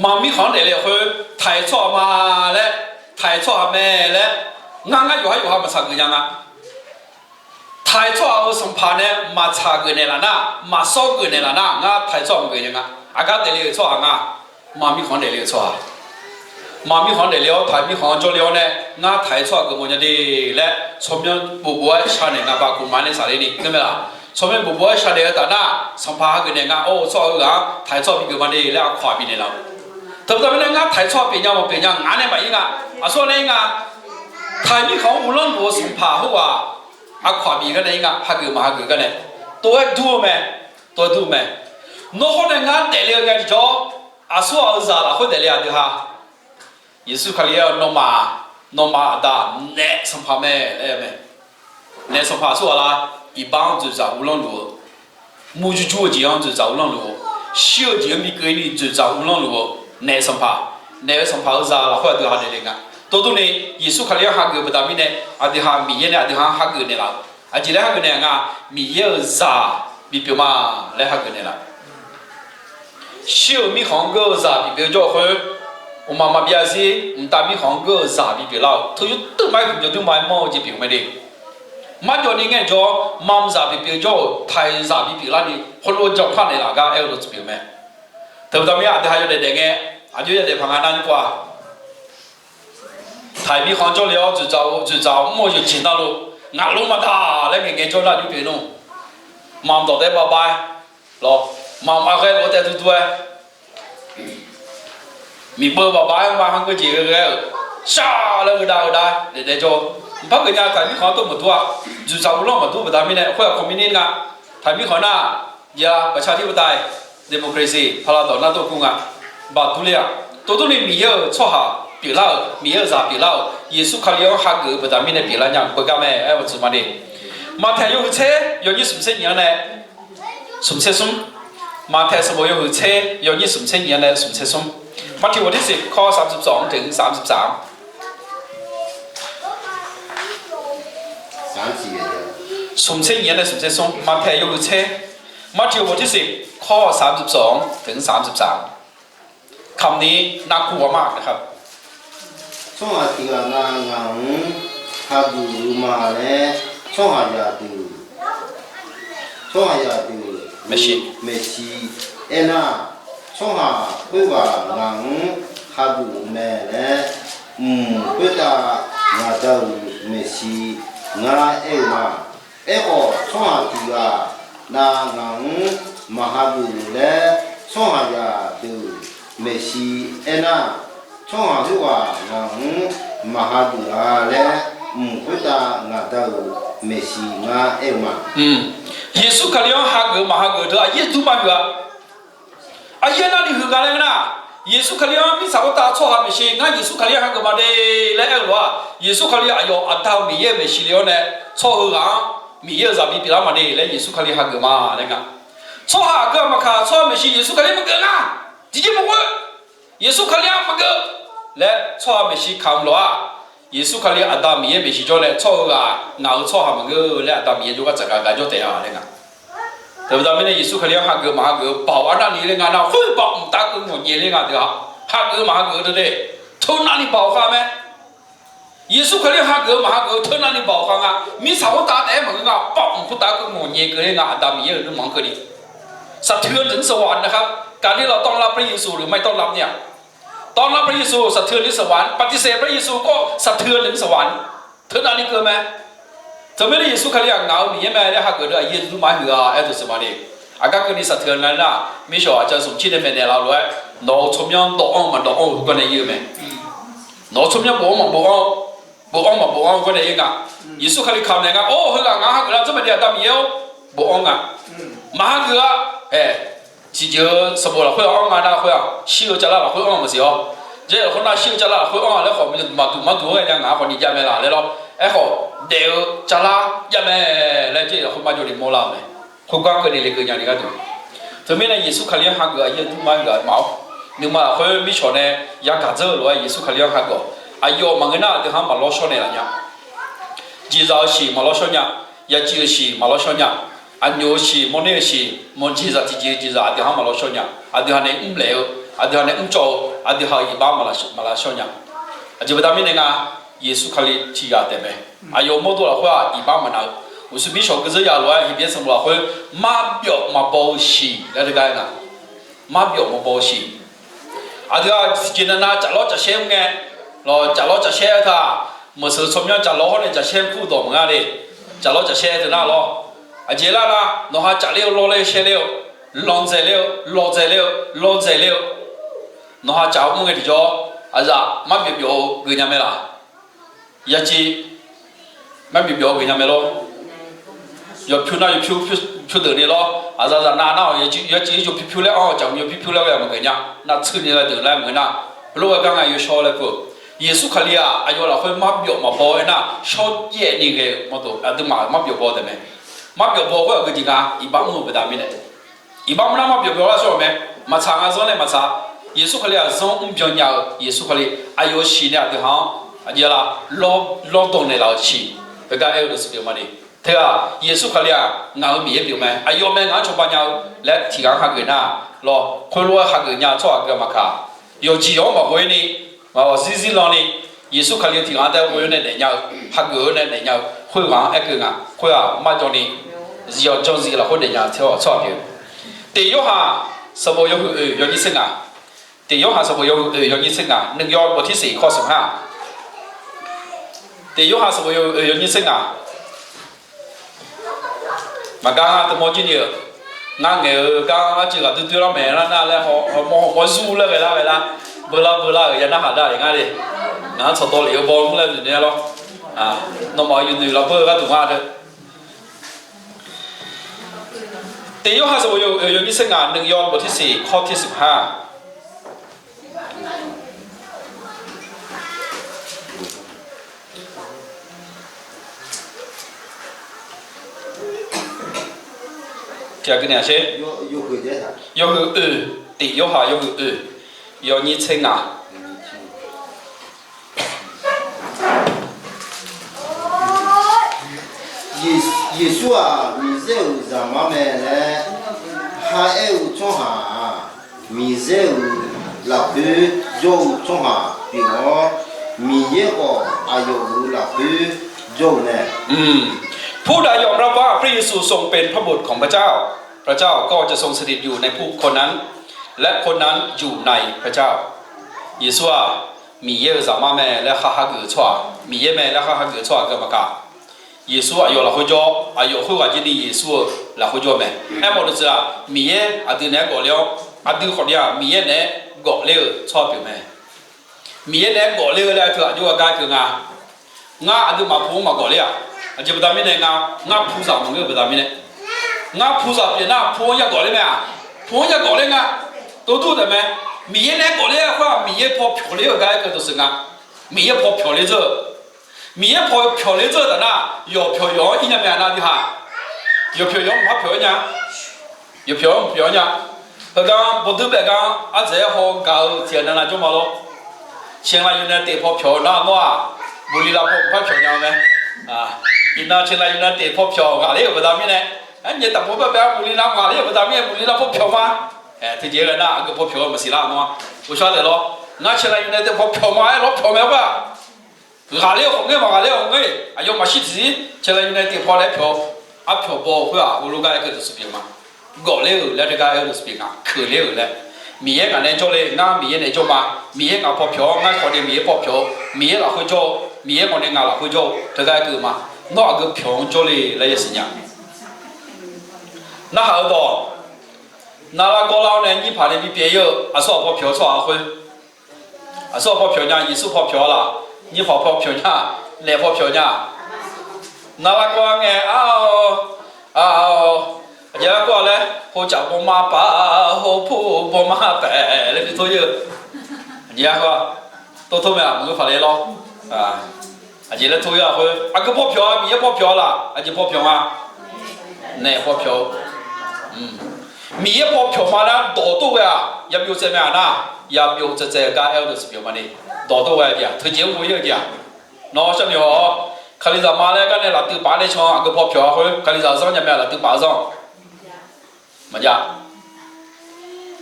Maqmirkhanq-anr daefle-eu khoer, taq-iq tsawrhaq ma laer, taq-iq tsawrhaq mae laer, ngar ngar yawqhar yawqha maqtsaq geuf nya nga. Taq-iq tsawrhaq-euq sanqpaq nae maqtsaq geuf naeqlaf nar, maqsawr geuf naeqlaf nar, ngar taq-iq tsawrhaq maqgeuf nya nga. Aqgar daefle-euq tsawrhaq nga, maqmirkhanq-anr daefle-eu tsawrhaq. Maqmirkhanq-anr daefle-awr taq-iq mirkhanq-anr jawrle-awr nae, ngar taq-iq tsawrhaq geufmawf nya de laer tsawrmyanr bofbof-aer shar naeq nga. Baqkhof maqaer nae safler ni ngeur mae laf. Tsawrmyanr bofbof-aer shar naeq-eu taf nar, sanqpaq hageuf naeq nga. Or, tsawrhaq-eu ghaq-anr taq-iq tsawrhaq bi geuf ma de laer aqkawq-aq bifnaeq laf-eu. Teubaqda mirnae ngar taq-iq tsawrhaq pyeuf nya maqpyeuf nya ngaq-anr nae maqir nga. Aqsur nae ir nga. Taq-iq mirkhanq-anr uvlanr luf-eu sanqpaq khoerghaq aqkawq-aq bif gar nae ir nga. Hageuf maqhageuf gar nae tov-aer dur-eu mae. Tov-aer dur-eu mae. Nawr hawr nae ngar daefle-eu ngae tiqjawr, aqsur ghaq-euq zaq lafkhoer daefle-a deuq ha. Yeqsur Kali aer-eu nawmaf, nawmaf aqda naef sanqpaq mae laer aer-eu mae. Naef sanqpaq aqsur ghaq la, iqbax-anr dzoeqdzaq uvlanr luf-eu, murjur jur-eu jeq-anr dzoeqdzaq uvlanr luf-eu, shir-eu jeq-anr bi keuv-ir ni dzoeqdzaq uvlanr luf-eu, naef sanqpaq, naef-eu sanqpaq-euq zaq lafkhoer aqdui ha daefle nga. Tov durni, Yeqsur Kali-anr hageuf baqda mirnae, aqdui ha Miqyaer nae aqdui ha-anr hageuf naeqlaf-eu. Aqjeq laer hageuf naeq nga, Miqyaer-euq zaq bipyeuf ma laer hageuf naeqlaf. Shir-euq mirkhanq-anr geur-eu zaq bipyeuf-eu jawr-eu khoer, mqmaq maqbyav zir mqtav mirkhanq-anr geur-eu zaq bipyeuf lar-euq. Teu yur teuvma-aer huiqjawr durma-aer mawr-eu jeq pyeuf-eu mae de. Marjawv ni ngaejawr, mamzaq bipyeuf jawr-euq taq-iq zaq bipyeuf larni heulof-aer janpar naeqlaf gar aer-eu dawqtsuif pyeuf-eu mae. Teubaqda mir-aq aqdui ha yawdaef daef ngae, aqjox yawdaef paq nga nar nymr pov-a. Taq-iq mirkhanq jawrle-awr dzoeqdzaq-eu, dzoeqdzaq-eu mr-eu yawqjeq navluf, ngaq lor maqdaq laer ngaeqngae jawr nar nymr pyeuf nmr. Mamq dawq taef-aer bavbav-aer lawr, mamq aqghae lof-aer taev duidui-aer, miqbeuv bavbav-aer ma ha ngeur jeq ghae-euq, shar laer geudav geudav-aer daefdaef jawr-eu. Mqpar geuf nya taq-iq mirkhanq-anr tov maqdur-a. Dzoeqdzaq uvlanr maqdur baqda mirnae khoer-aq communist nga. Taq-iq mirkhanq nar, ya ประชาธิปไตย democracy paqlaqdawq nar dov kur nga. Baqdur ler-aq, tov durni Miqyaer-euq tsawrhaq pyeuflar-euq, Miqyaer-euq zaq pyeuflar-euq, Yeqsur Kali-anr hageuf-eu baqda mirnae pyeuflar nya-eu beugar mae aer-eu tsuif ma de. Maqtaeq yawhuiq tser yawnyir smq tser nyiq-anr nae smq tser smr. Maqtaeq sanqbof yawhuiq tser yawnyir smq tser nyiq-anr nae smq tser smr. มัทธิวบทที่สิบ ข้อสามสิบสองถึงสามสิบสาม smq tser nyiq-anr nae smq tser smr. Maqtaeq yawhuiq tser, มัทธิวบทที่สิบ ข้อสามสิบสองถึงสามสิบสาม คำนี้น่ากลัวมากนะครับ Maqtaeq Tsawrhaq tiq ghaq na ngaq-anr hageuf-eu ma laer tsawrhaqzaq deuq, tsawrhaqzaq deuq maeqshi. Aernar, tsawrhaq khoerghaq ngaq-anr hageuf-euq mae laer mq khoertav ngaq Da-euq maeqshi ngar aer-eu ma. Aerkhawf, tsawrhaq tiq ghaq na ngaq-anr maqhageuf laer tsawrhaqzaq deuq maeqshi aernar, tsawrhaq khoerghaq ngaq-anr maqhageuf-a laer mq khoertav ngaq Da-euq maeqshi ngar aer-eu ma. Yeqsur Kali-anr hageuf maqhageuf teu aqyaer dur ma huiq-a. Aqyaer navni huiq nga laer ngeur nar, Yeqsur Kali-anr mirtsaq khoertav tsawrhaq maeqshi ngar Yeqsur Kali-anr hageuf ma de laer aer-eu lof-aq, Yeqsur Kali aqyawf Aqda-euq Miqyaer-euq maeqshi le-awr nae tsawrhaq-anr Miqyaer-euq zaqbi pyeuflar ma de laer Yeqsur Kali hageuf ma laer nga. Tsawrhaq aqgeu maqkaq tsawrhaq maeqshi Yeqsur Kali maqgeuf nga. Tiqjeq maqghof-eu Yeqsur Kali-anr maqgeuf laer tsawrhaq maeqshi kamq lof-aq, Yeqsur Kali Aqda Miqyaer maeqshi jawr nae tsawrhaq-eu ghaq ngaq-euq tsawrhaq maqngeur-eu laer Aqda Miqyaer jawrgar tsaqgaq gaq jawr taef-a laer nga. Teumirnae Yeqsur Kali-anr hageuf maqhageuf-eu baoq arnavni laer nga nar, khoer baoq mqtav keuv ngawqnyaef laer nga deuq-aq, hageuf maqhageuf-eu deuq de, teunavni baoq khav mae. Yeqsur Kali-anr hageuf maqhageuf-eu teunavni baoq khav nga. Mirtsaq khoertav taef-aer maqngeur nga, baoq mq khoertav keuv ngawqnyaef keuv laer nga, Aqda Miqyaer-euq nuirmanq-anr keuvni. สะเทือนถึงสวรรค์นะครับ การที่เราต้อนรับพระเยซูหรือไม่ต้อนรับเนี่ย ต้อนรับพระเยซู สะเทือนถึงสวรรค์ ปฏิเสธพระเยซูก็สะเทือนถึงสวรรค์ Teunavni keuv mae. Teumirnae Yeqsur Kali-aq ngaq-euq Miqyaer mae laer hageuf deuq aqyaer dur ma huiq-a aer deuq seuq ma de. Aqgar keuvni สะเทือน nga nar, mirshawq aqcawq smq cir nae maeqnaeq laf-eu lof-aer, nawq-euq tsawrmyanr dawv-anr maqdawv-anr-eu garnae ir-eu mae. Nawq-euq tsawrmyanr bofanr maqbofanr, bofanr maqbofanr-eu garnae ir nga. Yeqsur Kali kamq naeq nga, or, heughaq ngaq-anr hageuf lar-eu tsawrmyanr Aqda Miqyaer-or, bofanr nga. Maqhageuf-a, ae, tiqjeq-eu sanqbof lafkhoer-aq anr nga nar khoer-aq, shir-eu cavlar lafkhoer anr-eu maqsiq-awr, jar lafkhoer nar shir-eu cavlar lafkhoer anr-a laer khawf maqduq maqduq-aer nya ngaq-anr khawf ni jav mae laf laer lawr. Aerkhawf, daef-eu cavlar jav mae laer jar lafkhoer marjawv ni mawrlar-eu mae. Khoergar keuvni lekeuv nyani gharduq, teumirnae Yeqsur Kali-anr hageuf aqyaer dur ma-aer ghaq maf-awr, nuima lafkhoer mirshawq nae yagaq dzeur-eu lof-aer Yeqsur Kali-anr hageuf-awq. Aqyawf maqngeur nar aqdui ha-anr maqlawr shawr naeq laf nya. Jeqzaq-eu shiq maqlawr shawr nya. Yajif-eu shiq maqlawr shawr nya. Aqnyoq-eu shiq, mawrner-eu shiq, mawq jeqzaq tiqjeq-eu jeqzaq aqdui ha-anr maqlawr shawr nya. Aqdui ha nae mrlaeq-eu, aqdui ha nae mrcawv-eu, aqdui ha-euq iqbax maqlaq shawr nya. Aqjeq baqda mirnae nga, Yeqsur Kali tiqghaq taef mae. Aqyawf mawrdo lafkhoer-aq iqbax maqnav-eu, uqshoe mirshawq geudzeur ya lof-aer Heqbyaer sanqbof lafkhoer marbyawf maqbaw-eu shiq laer teugar aer nga. Marbyawf maqbaw-eu shiq. Aqdui-aq tiqjeq navnav caflawr cafshaer mr ngae, lawq, caflawr cafshaer-eu taq, maqseuq tsawrmyanr caflawr hawr nae cafshaer kur dawq maqngar le. Caflawr cafshaer teu nar lawr, aqjeq lar nar nawq ha cafler-eu lawrler shaerler-eu, lawqdzaeq ler-eu lawqdzaeq ler-eu lawqdzaeq ler-eu, nawq ha caf-eu mr ngae tiqjawr, aqzaf marbyawf byawf-eu geuf nya mae laq? Yaciv marbyawf byawf-eu geuf nya mae lawr. Yawpyur nar yawpyur pyurdeuq ni lawr, aqzaf zaf nav nar-awq, yaciv yawpyur pyur laer anr-eu caf yawpyur pyur laer ghae maqgeuf nya. Navtsuini ghae deuq laer maqngeur nar, lof-aer gar nga yawshawr laer kur-eu. Yeqsur Kali-aq aqyawf lafkhoer marbyawf maqbaw aernar shawrjaev ni ghae-eu mawrdo aqduimaf-euq marbyawf baw taef mae. Marbyawf baw khoer-aq geujeq nga iqbax mr-eu baqda mirnae. Iqbax mr nar marbyawf byawf lar shawr-euq mae. Maqtsaq nga zanr nae maqtsaq. Yeqsur Kali-aq zanr mrbyan nya-eu Yeqsur Kali aqyawf shiq nae aqdui ha-anr aqjeq laf lawrdawq naeqlaf-euq shiq. Heugar aer-eu deuq siqpyeuf ma de. Teu-aq Yeqsur Kali-aq ngaq-euq Miqyaer pyeuf mae, aqyawf mae ngaq-anr cawba nya-eu laer tiqghaq-anr hageuf nar lawr, khoerlof-aer hageuf nya-eu tsawrhaq aqgeu maqkaq, yawqjeq yawq-anr maqghoe ni, maqawq zirzir lan ni, Yeqsur Kali-eu tiqghaq-anr taef-aer ghoe-awr nae daefnya-eu, hageuf-awr nae daefnya-eu khoerghaq-anr aerkeuv nga. Khoer-aq marjawv ni, zif-awq janzif lafkhoer daefnya-eu tsawrhaq pyeuf. Tiq Yorhaq sanqbof yawhuiq oeq yawnyir tser ngaq. Tiq Yorhaq sanqbof yawhuiq oeq yawnyir tser ngaq, หนึ่งยอห์นบทที่สี่ข้อสิบห้า. Tiq Yorhaq sanqbof yawhuiq oeq yawnyir tser ngaq. Maqgar ngar teumawr jir ni-euq, ngar ngaeq-eu gar arcuiv ghaq duidui lar maeq lar nar laer hawmawr hawmawr zur laer ghae lar ghae lar, beular beular-euq ya narhaq dar-euq ngar le. Ngaq-anr tsawqdawq lef-eu baw mr laer noeq nae lawr. Nawmaf-euq yawnoeq lafbeur-eu gharduq nga deu. Tiq Yorhaq sanqbof yawhuiq oeq yawnyir tser ngaq, หนึ่งยอห์นบทที่สี่ข้อที่สิบห้า. Tiq aqgeu naeq-a sher. Yawhuiq oeq, Tiq Yorhaq yawhuiq oeq yawnyir tser ngaq. Yeqsur-aq Miqyaer-euq Zaqmar mae laer kharaer-eu tsawrhaq-aq, Miqyaer-euq lafkhoer jawr-eu tsawrhaq pyeuf-awr, Miqyaer khawf aqyawf-euq lafkhoer jawr-eu mae. ผู้ใดยอมรับว่าพระเยซูทรงเป็นพระบุตรของพระเจ้า พระเจ้าก็จะทรงสถิตอยู่ในบุคคลนั้น และคนนั้นอยู่ในพระเจ้า Yeqsur-aq, Miqyaer-euq zaqmar mae laer khar hageuf-eu tsawrhaq, Miqyaer mae laer khar hageuf-eu tsawrhaq keuv maqkaq, Yeqsur aqyawf lafkhoer jawr, aqyawf khoerghaq jir ni Yeqsur-euq lafkhoer jawr mae. Aermawf deuq teughaq, Miqyaer aqdui naeq-aer gawfler-awr, aqdui khawf ni-aq, Miqyaer naeq-aer gawfler-euq tsawrhaq pyeuf mae. Miqyaer naeq-aer gawfler-eu laer teughaq jawrgar gar keuv nga. Ngar aqduimaf pu-anr maqgawfler-aq, aqjeq baqda mirnae nga, ngar puzaq maqngeur-eu baqda mirnae, ngar puzaq pyeuf nar pu-anr yagawfler mae-aq, pu-anr yagawfler nga. Tov dur taef mae. Miqyaer naeq-aer gawfler-eu khoer-aq, Miqyaer paw pyawqler-euq gar aer keuv tawq seuq nga. Miqyaer paw pyawqler dzeur-eu, Miqyaer paw pyawqler dzeur-eu taf nar, yawqpyawq yawq-anr ir nya mae-aq nar, dui ha. Yawqpyawq yawq-anr maqpar pyawq-aer nya. Yawqpyawq-anr maqpyawq-aer nya. Heugar bawdur baef gar ardzaeq-aer haw gaq-eu tiq ghaq navnav jawr ma lor. เชียงราย United paw pyawq nar nawr-aq, บุรีรัมย์ paw maqpar pyawq nya-eu mae. Iqnan เชียงราย United paw pyawq ghaqler-euq baqda mirnae, aer nyaef taqpov baer bae-a บุรีรัมย์ ghaqler-euq baqda mirnae บุรีรัมย์ paw pyawq ma. Teujeq ghae nar aqgeu paw pyawq-eu maqsiq lar nawr-a. Ghovshaw daef lawr, ngar เชียงราย United paw pyawq ma-aer lawr pyawq mae khoer-aq, ghaqler-eu khawf ngaer maqghaqler-eu khawf ngaer-iq, aqyawfmaf shir tiqzir เชียงราย United paw laer pyawq, arpyawq baw-eu khoer-aq, heulof gar aer keuv tawq seuq pyeuf ma. Gawfler-euq laer teugar aer-eu tawq seuq pyeuf nga, keuvler-euq laer. Miqyaer ngaq nae jawrle, ngar Miqyaer nae jawr ma. Miqyaer ngaq paw pyawq-awr, ngar khawf ni Miqyaer paw pyawq-eu, Miqyaer lafkhoer jawr-eu, Miqyaer ngaq nae ngaq lafkhoer jawr-eu teugar aer keuv ma. Nawr aqgeu pyawq-anr jawrle laer yasiq nya. Narhaq-eu dawq, navlar gawrlar-awr nae nyir paq nae bipyeuf ir-eu aqsur ghaq paw pyawq-eu tsawrhaq khoer, aqsur ghaq paw pyawq nya, Yeqsur paw pyawq-a laq, nyir paq paw pyawq nya, naef paw pyawq nya. Navlar gawrlar ngae ar-awr, ar-awr, aqjeq lar gawr-a laer, hocaf bawma paf, hopur bawma paef laer bi tor ir-eu. Aqjeq lar gawr, tor tor mae-aq maqngeur paq le lawr. Aqjeq laer tor ir-a khoer, aqgeu paw pyawq-a, Miqyaer paw pyawq-a laq, aqjeq paw pyawq ma. Naef paw pyawq-eu, Miqyaer paw pyawq ma nar dawq tor ghae-aq yabyov tsaev mae-aq nar, yabyov tsaev tsaev-eu gar aer-eu dawq siq pyeuf ma ni. Dawq tor ghae-eu jeq-aq, teujeq-anr ghoe ir-eu jeq-aq, nawr sharnoeq haw-awr, Kalizaq ma laer gar nae laftuv paf nae can aqgeu paw pyawq-a khoer Kalizaq zanr nya mae-aq, laftuv paf zanr. Maqjav.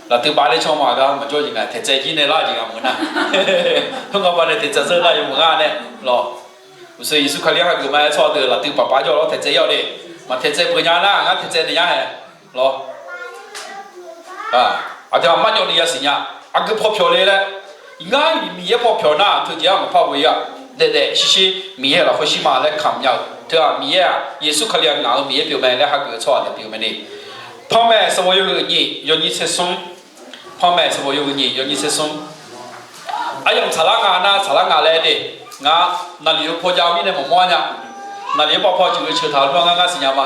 Laftuv paf nae can ma gar maqjawr jeq nga, taeqtsaev jir nae lar jeq nga maqngeur nar. Khoerngae ba nae taeqtsaev zeur nar yawmuiq ngar nae lawr. Uqshoe Yeqsur Kali-anr hageuf ma-aer tsawrhaq deuq laftuv paf paf jawr lawr taeqtsaev ir-awr de. Maq taeqtsaev peuq nya nar ngar taeqtsaev naeq nya hae lawr. Aqdui-aq marjawv ni yasiq nya. Aqgeu paw pyawq le laer, ngar Miqyaer paw pyawq nar teujeq-anr maqpar ghoe ir-a. Daef daef shir shir Miqyaer lafkhoer shir ma laer kamq nya-eu teu-aq, Miqyaer-aq Yeqsur Kali-aq ngaq-euq Miqyaer pyeuf mae laer hageuf-eu tsawrhaq deuq pyeuf mae ni. Panmaeq sanqbof yawhuiq nyiq yawnyir tser smr. Panmaeq sanqbof yawhuiq nyiq yawnyir tser smr. Aryamq tsaqlar nga nar tsaqlar nga laer de. Ngar naqliq-eu paw jav-eu mirnae maqmawr-a nya. Naqliq-anr paw paw ceuq-eu ceuq taq-eu nmr-a ngar ngar siqnya ma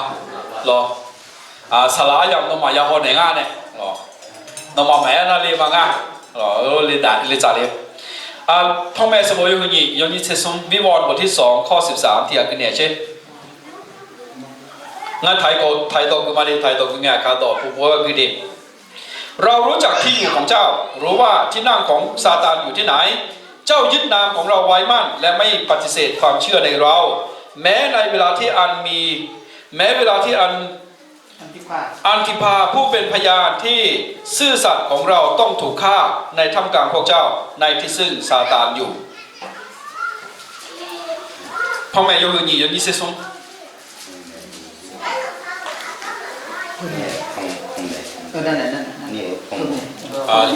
lawr. Saqlaq aryamq nawmaf yahaw naeq ngar nae, nawmaf maqaer nar le ma ngar, le tsaq le. Panmaeq sanqbof yawhuiq nyiq yawnyir tser smr, วิวรณ์บทที่สอง ข้อสิบสาม tiq ghaq gui naeq sher. Ngar taq-iq dawq gui ma de, taq-iq dawq gui ngae aqkaq dawq pov pov-aer gui de. เรารู้จักที่อยู่ของเจ้า รู้ว่าที่นั่งของซาตานอยู่ที่ไหน เจ้ายึดนามของเราไว้มั่น และไม่ปฏิเสธความเชื่อในเรา แม้ในเวลาที่อันมี แม้เวลาที่อัน อันติพาผู้เป็นพยานที่ซื่อสัตย์ของเราต้องถูกฆ่าในท่ามกลางพวกเจ้า ในที่ซึ่งซาตานอยู่ Panmaeq yawhuiq nyiq yawnyir tser smr.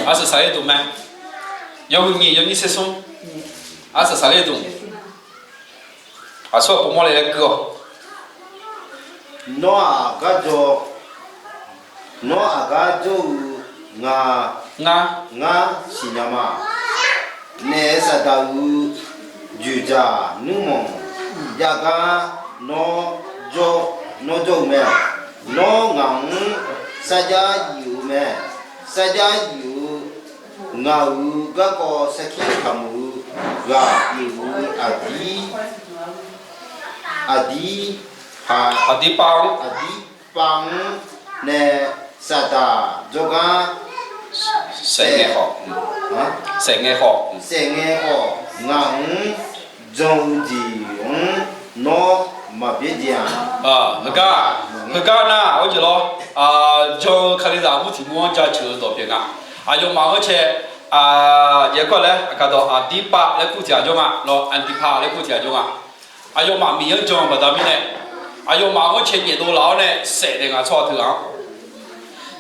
Arsaq saqler dmq mae. Yawhuiq nyiq yawnyir tser smr. Arsaq saqler dmq. Aqsur aqpov mawrle laer guir-awq. Nawr aqgar jawr, nawr aqgar jawr-eu nga, ngar siqnya ma. Naef saqdaq-euq dzoeqdzaq nuirmanq jav gar nawr jawr, nawr jawr-eu mae. Nawr ngaq-anr sarjax yuf-eu mae. Sarjax yuf-eu ngaq-euq garkawv sarkir kamq-eu ghaq pyeuf-eu aqdir, aqdir, aqdirpav-anr, aqdirpav-anr nae saqdaq jawrgar saef ngae khawf, saef ngae khawf, saef ngae khawf ngaq-anr jan-eu jeq-anr nawr maqbyaer jeq-aq. Heugar, heugar nar-aq, arjeq lawr, jan-eu Kalizaq armur tiq mur-anr jaceuq-eu dawq pyeuf nga. Aqyawfmaf-anr cae, aq, Aerkhawf laer aqkaq dawq Aqdirpav laer kur tiq ghaq jawr nga lawr, Antiqpav laer kur tiq ghaq jawr nga. Aqyawfmaf Miqyaer-anr jan-eu baqda mirnae, aqyawfmaf-anr ghanrcae nyaef dov laf-awr nae saef daef ngaq tsawrhaq teughaq-anr,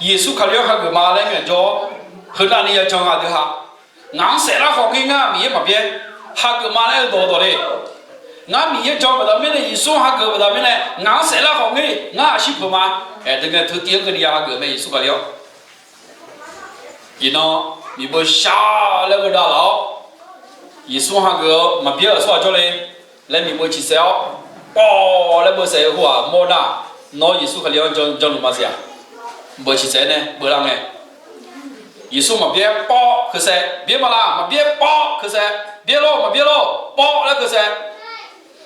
Yeqsur Kali-anr hageuf ma laer ngaeq jawr-awr, heunav ni ya jan nga deuq ha. Ngaq-anr saef lar khawf ngir ngar Miqyaer maqbyaer, hageuf ma laer-eu dawq dawq le. Ngar Miqyaer jan-eu baqda mirnae, Yeqsur-anr hageuf-eu baqda mirnae ngaq-anr saef lar khawf ngir, ngar aqshir peuq ma. Aer, deuq ngae teu tiv-anr keuvni ya hageuf mae Yeqsur Kali-anr. Iqnan miqbeu shar laer gheudavlaf-awr, Yeqsur-anr hageuf-eu maqbyaer-euq tsawrhaq jawrle laer miqbeu ciqsaef-awr, pawv laer beusaef-eu khoerghaq mawr nar, nawr Yeqsur Kali-anr jan, janluf maqsiq-aq? Beu ciqsaef nae beuvlar ngae, Yeqsur maqbyaer pawv keusaef, byaer ma laf, maqbyaer pawv keusaef, byaer lor maqbyaer lor pawv laer keusaef,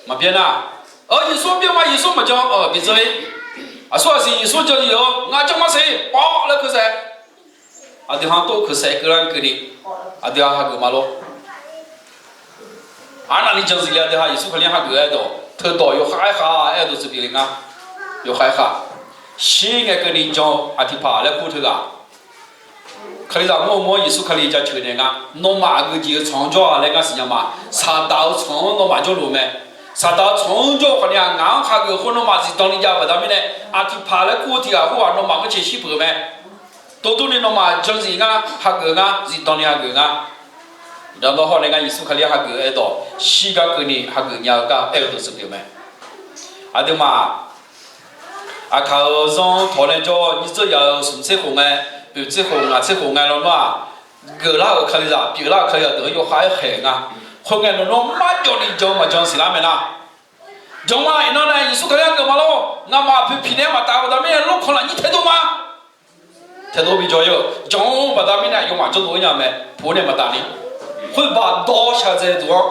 maqbyaer nar, Yeqsur byaer ma, Yeqsur maqjan-a bidzeur-ir. Aqsur aqsiq Yeqsur jan-eu, ngar jan ma siq pawv laer keusaef. Aqdui ha tov keusaef keuvlar keuvni, aqdui ha hageuf ma lor. Arnavni jan zifle aqdui ha Yeqsur Kali-anr hageuf-aer dawq teudawq yawkhav aerkhav aer-eu dawq tsuif pyeuf le nga. Yawkhav aerkhav, shir ngae keuvni jan-eu Aqtiqpaq laer kur teughaq, Kalizaq mawr-eu mawr Yeqsur Kali jaceuq naeq nga. Nawmaf aqgeu jeq-eu tsawq-anr jawr-a laer ngar siqnya ma. Saqdaq-eu tsawq-anr nawmaf jawrluf-eu mae. Saqdaq-eu tsawq-anr jawr-eu khawfni-aq, ngaq-anr hageuf khoer nawmaf zifdan ni jav-eu baqda mirnae, Aqtiqpaq laer kur-eu tiq ghaq khoerghaq nawmaf ghanrcae shir peuq-eu mae. Dovdur ni nawmaf jan zif ngar, hageuf ngar, zifdan ni hageuf ngar. Dawq nawr hawr nae ngar Yeqsur Kali-anr hageuf-aer dawq shir gar keuvni hageuf nya-eu gar aer-eu dawq tsuif pyeuf mae. Aqduimaf aqkaq-euq zanr tawq nae jawr-eu nyiq dzeur yaf-euq smq tser khof ngae, oeq tser khof ngaq tser khof ngae lawnmr-aq, geuflar-euq Kalizaq pyeuflar-euq Kalizaq deuq-anr yawkhav aerkhaeq nga. Khoerngae nawq nawr marjawvni jan maqjan siqlar mae nar, jan ma. Iqnan nae Yeqsur Kali-anr geuf ma lor. Ngamaf poeqpiq nae maqtaf-eu baqda mirnae lawrkhanq lafnyir taedov ma. Taedov bijawr-ir-eu jan-eu baqda mirnae aqyawfmaf jawrdov-ir nya mae. Puq-awr nae maqtaf ni, khoer baqdawr shaqdzae duq-anr,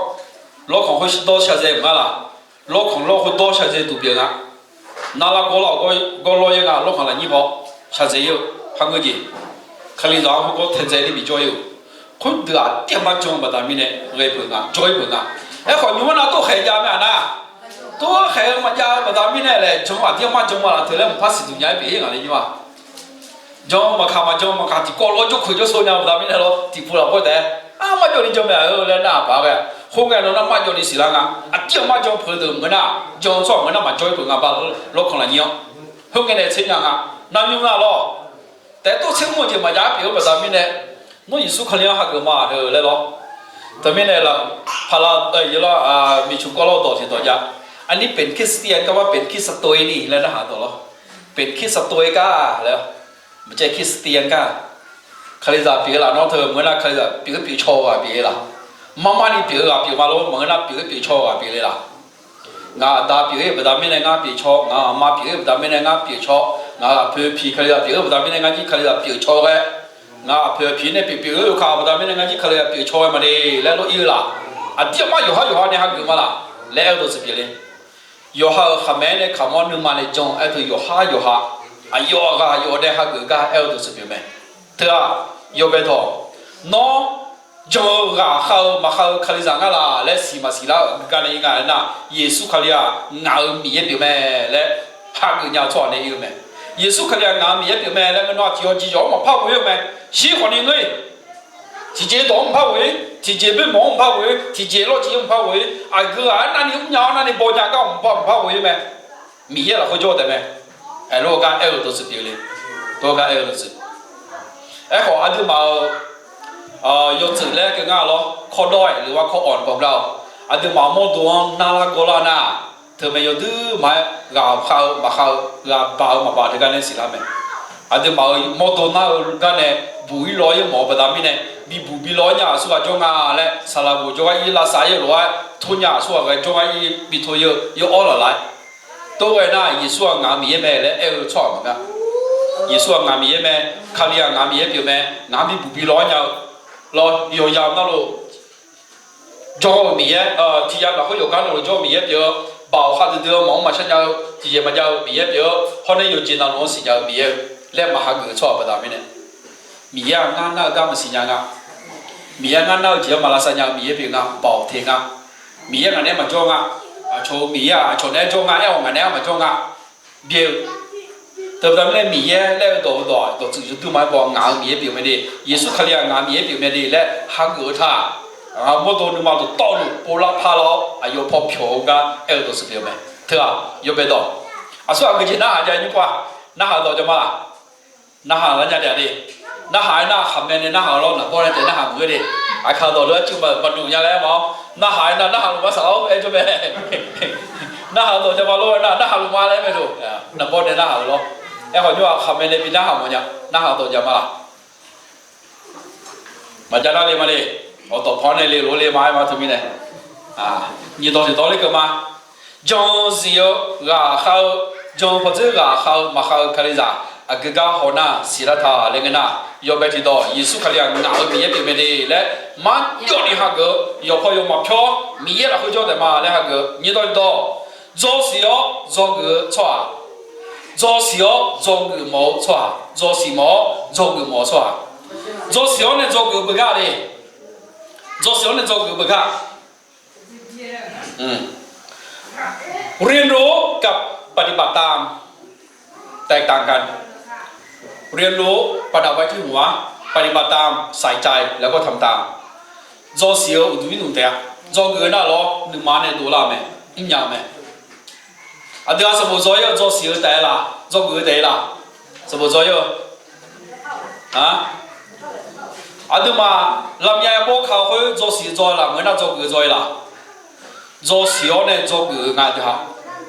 lawrkhanq khoer dawr shaqdzae mq ngar laq. Lawrkhanq lawr khoer dawr shaqdzae duq pyeuf nga. Narlar gawrlar-awq gawrlawr-ir nga lawrkhanq lafnyir paw shaqdzae-ir-eu, ha ngeur jeq. Kalizaq-anr khoergawr taedzae ni bijawr-ir-euq, khoerdeuq-aq aqdir-aq marjan-eu baqda mirnae ghae peuq nga, jawr-ir peuq nga. Aerkhawf nymr-anr nar tov khaeq jav mae-aq nar, tov-aer khaeq-eu maqjav-eu baqda mirnae laeq jan-eu aqdir-aq marjan ma laf teu laer mqpar siqduq nya-aer pyeuf-ir ngaq le nymr-aq. Jan-eu maqkaq maqjan maqkaq tiqkawv lawr jawrkeuq jawrso nya-eu baqda mirnae lawr tiqpuq lafkhoer taef-aer armar jawvni jan mae-aq laer nar-aq paq-aer ghae-a. Khoerngae nawr nar marjawvni siqlar nga. Aqdir-aq marjan peuq-eu deuq maqngeur nar, jan-eu tsawrhaq maqngeur nar maqjawr-ir peuq nga ba lawrkhanq lafnyir-anr. Khoerngae nae tser nya nga. Navnymr nga lawr. Taef-aer tov tser mr-eu jeq maqjav-aer pyeuf-eu baqda mirnae, nawr Yeqsur Kali-anr hageuf ma-aq laer lawr. Teumirnae laf, paqla, miqcmq kawv lawr dawq tiqdawq jav. Aqnyir Pentecost gar ma, Pentecost satoe ni laer narhaq dawq lawr. Pentecost satoe gar laer, maqcaev Christian gar, Kalizaq pyeuf-eu laf nawr teu maqngeur nar Kalizaq pyeuf-eu pyeuf caw-eu ghaq pyeuf-eu laf. Marmarni pyeuf-eu ghaq pyeuf ma lor, maqngeur nar pyeuf-eu pyeuf caw-eu ghaq pyeuf le laf. Ngaq aqda pyeuf-ir-eu baqda mirnae ngar pyeuf caw, ngaq aqma pyeuf-ir-eu baqda mirnae ngar pyeuf caw, ngaq aqpoeq piq Kalizaq pyeuf-ir-eu baqda mirnae ngar jir Kalizaq pyeuf caw ghae, ngaq aqpoeq piq nae pyeuf pyeuf-eu kaq baqda mirnae ngar jir Kalizaq pyeuf caw ghae maqle laer lof-ir-eu laf. Aqdir-aq mar yawqhar yawqha nae hageuf ma laf laer aer-eu dawq tsuif pyeuf le. Yawqha-euq khaqmae-aer nae kaqmawr nuima nae jan-eu aer teu yawqhar yawqha, aqyawf aqghaq aqyawf nae hageuf gar aer-eu dawq tsuif pyeuf mae. Teu-aq, yawbae dawq, nawr jan-eu ghaq khav-eu maqkhav-eu Kalizaq ngar laf laer siq maqsiq lar-euq gar nae ir nga aernar, Yeqsur Kali-aq ngaq-euq Miqyaer pyeuf mae laer hageuf nya-eu tsawrhaq nae ir-eu mae. Yeqsur Kali-aq ngaq-euq Miqyaer pyeuf mae laer ngeur nawr-aq tiqyawf jeq yawq-anr maqpar ghoe-ir-eu mae. Shir khawfni ngeur-iq, tiqjeq dawq-anr maqpar ghoe-ir, tiqjeq boermawf-anr maqpar ghoe-ir, tiqjeq lawrjeq-anr maqpar ghoe-ir, aqgeu ghaq arnavni mrnya arnavni baw nya gar maqpar maqpar ghoe-ir mae. Miqyaer lafkhoer jawr-eu taef mae. Aerlof-eu gar aer-eu dawq tsuif pyeuf le. Tov-aer gar aer-eu dawq tsuif. Aerkhawf aqduimaf-euq yawtsuif laer keuv ngar lawr, kawrdawr-aer leuqwar kawr awq-anr bawq gar-awq. Aqduimaf mawrdo-anr narlar gawrlar nar, teumae yawduq ma-aer ghaq khav-eu maqkhav-eu, ghaq baq-eu maqbaq teugar nae siqlar mae. Aqduimaf-euq mawrdo nar-eu gar nae buq-ir law-ir mawf-eu baqda mirnae, bibuq bi law-ir nya aqsurghaq jawr nga laer, saqlaq buq jawrgar ir lavsav-ir-eu lof-aer, tov nya aqsurghaq ghae jawrgar ir bi tov-ir-eu yawawr laf laf-aer, tov ghae nar Yeqsur-aq ngaq-euq Miqyaer mae laer aer-eu tsawrhaq maqngeur. Yeqsur-aq ngaq Miqyaer mae, Kali-aq ngaq Miqyaer pyeuf mae, ngaq-anr bibuq bi law-ir nya-eu lawr, yawqyamq navluf jawr-eu Miqyaer, tiqyamq lafkhoer yawqgar navluf jawr-eu Miqyaer pyeuf-eu, baoq khav duidui-eu maqmr maqshar nya-eu tiqjeq maqjav-eu Miqyaer pyeuf-eu, hawr nae yawqjeq navluf-anr siqnya-eu Miqyaer-eu laer maqhageuf-eu tsawrhaq baqda mirnae, Miqyaer-aq ngar nar-eu gar maqsiq nya nga. Miqyaer ngar nar-eu jeq-anr maqlavsav nya-eu Miqyaer pyeuf nga, baoq teq nga. Miqyaer ngaq naeq-aer maqjawr nga. Aqcawq-eu Miqyaer-aq aqcawq naeq-aer jawr nga, aer-awq ngaq naeq-aer maqjawr nga. Byae-eu Teubaqda mirnae Miqyaer laer-eu dawq-eu dawq-aq, dawqtsuif yawduima-aer baw ngaq-euq Miqyaer pyeuf mae de, Yeqsur Kali-aq ngaq-euq Miqyaer pyeuf mae de laer hageuf-eu taq. Mawrdo nuima dawqtawvluf povlar parlar-awr aqyawf paw pyawq-eu gar aer-eu dawqtsuif pyeuf mae. Teu-aq, yawbae dawq. Aqsur aqgeujeq narhaq jav nymr pov-a. Narhaq-eu dawq jav ma laq. Narhaq lar nya de-a de. Narhaq-aer nar khaqmae nae narhaq-eu lawr, naqbawr nae taef narhaq muiq-eu de. Aqkaq dawq lof-aer cuv maqduq nya laer ma-awr, narhaq-aer nar narhaq luf ma saqlar-awr aer jawr mae. Narhaq-eu dawq jav ma lor-aer nar narhaq luf ma laer mae-eu. Naqbawr nae narhaq-eu lawr. Aerkhawf nymr-aq khaqmae nae bi narhaq mawf nya. Narhaq-eu dawq jav ma laq. Maqjav nar le ma le. Awqdawq paw-anr nae le lof le ma-aer ma teumirnae. Nyiq dawq tiqdawq ler keuv ma. Jan-eu zif-eu ghaq khav-eu, jan-eu pawdzer ghaq khav-eu maqkhav-eu Kalizaq aqgeu gar haw nar siqlar taq laer ngeur nar, yawbae tiqdawq Yeqsur Kali-aq ngaq-euq Miqyaer pyeuf mae de laer marjawvni hageuf-eu, yawqpaw yawqmaf pyawr Miqyaer lafkhoer jawr taef ma laer hageuf-eu. Nyiq dawq tiqdawq, dzawsiq-awr dzawgeuf-eu tsawrhaq, dzawsiq-awr dzawgeuf mawf-eu tsawrhaq, dzawsiq mawf-awr dzawgeuf mawf-eu tsawrhaq, dzawsiq-awr nae dzawgeuf-eu beugar le. Dzawsiq-awr nae dzawgeuf-eu beugar. เรียนรู้กับปฏิบัติตาม แตกต่างกัน เรียนรู้ประดับไว้ที่หัว ปฏิบัติตามใส่ใจแล้วก็ทำตาม Dzawsiq-eu uqduq ir nmq taef-a. Dzawgeuf-eu nar lawr nuima nae dovlar-eu mae. Mrnya-eu mae. Aqdui-aq sanqbof dzaw ir-eu dzawsiq-eu taef-aer laq, dzawgeuf-eu taef-aer laq? Sanqbof dzaw ir-eu. Aqduimaf lavmyav yabawr ka-eu khoer dzawsiq dzaw-eu laq, maqngeur nar dzawgeuf dzaw-ir laq? Dzawsiq-awr nae dzawgeuf-eu nga deuq-aq,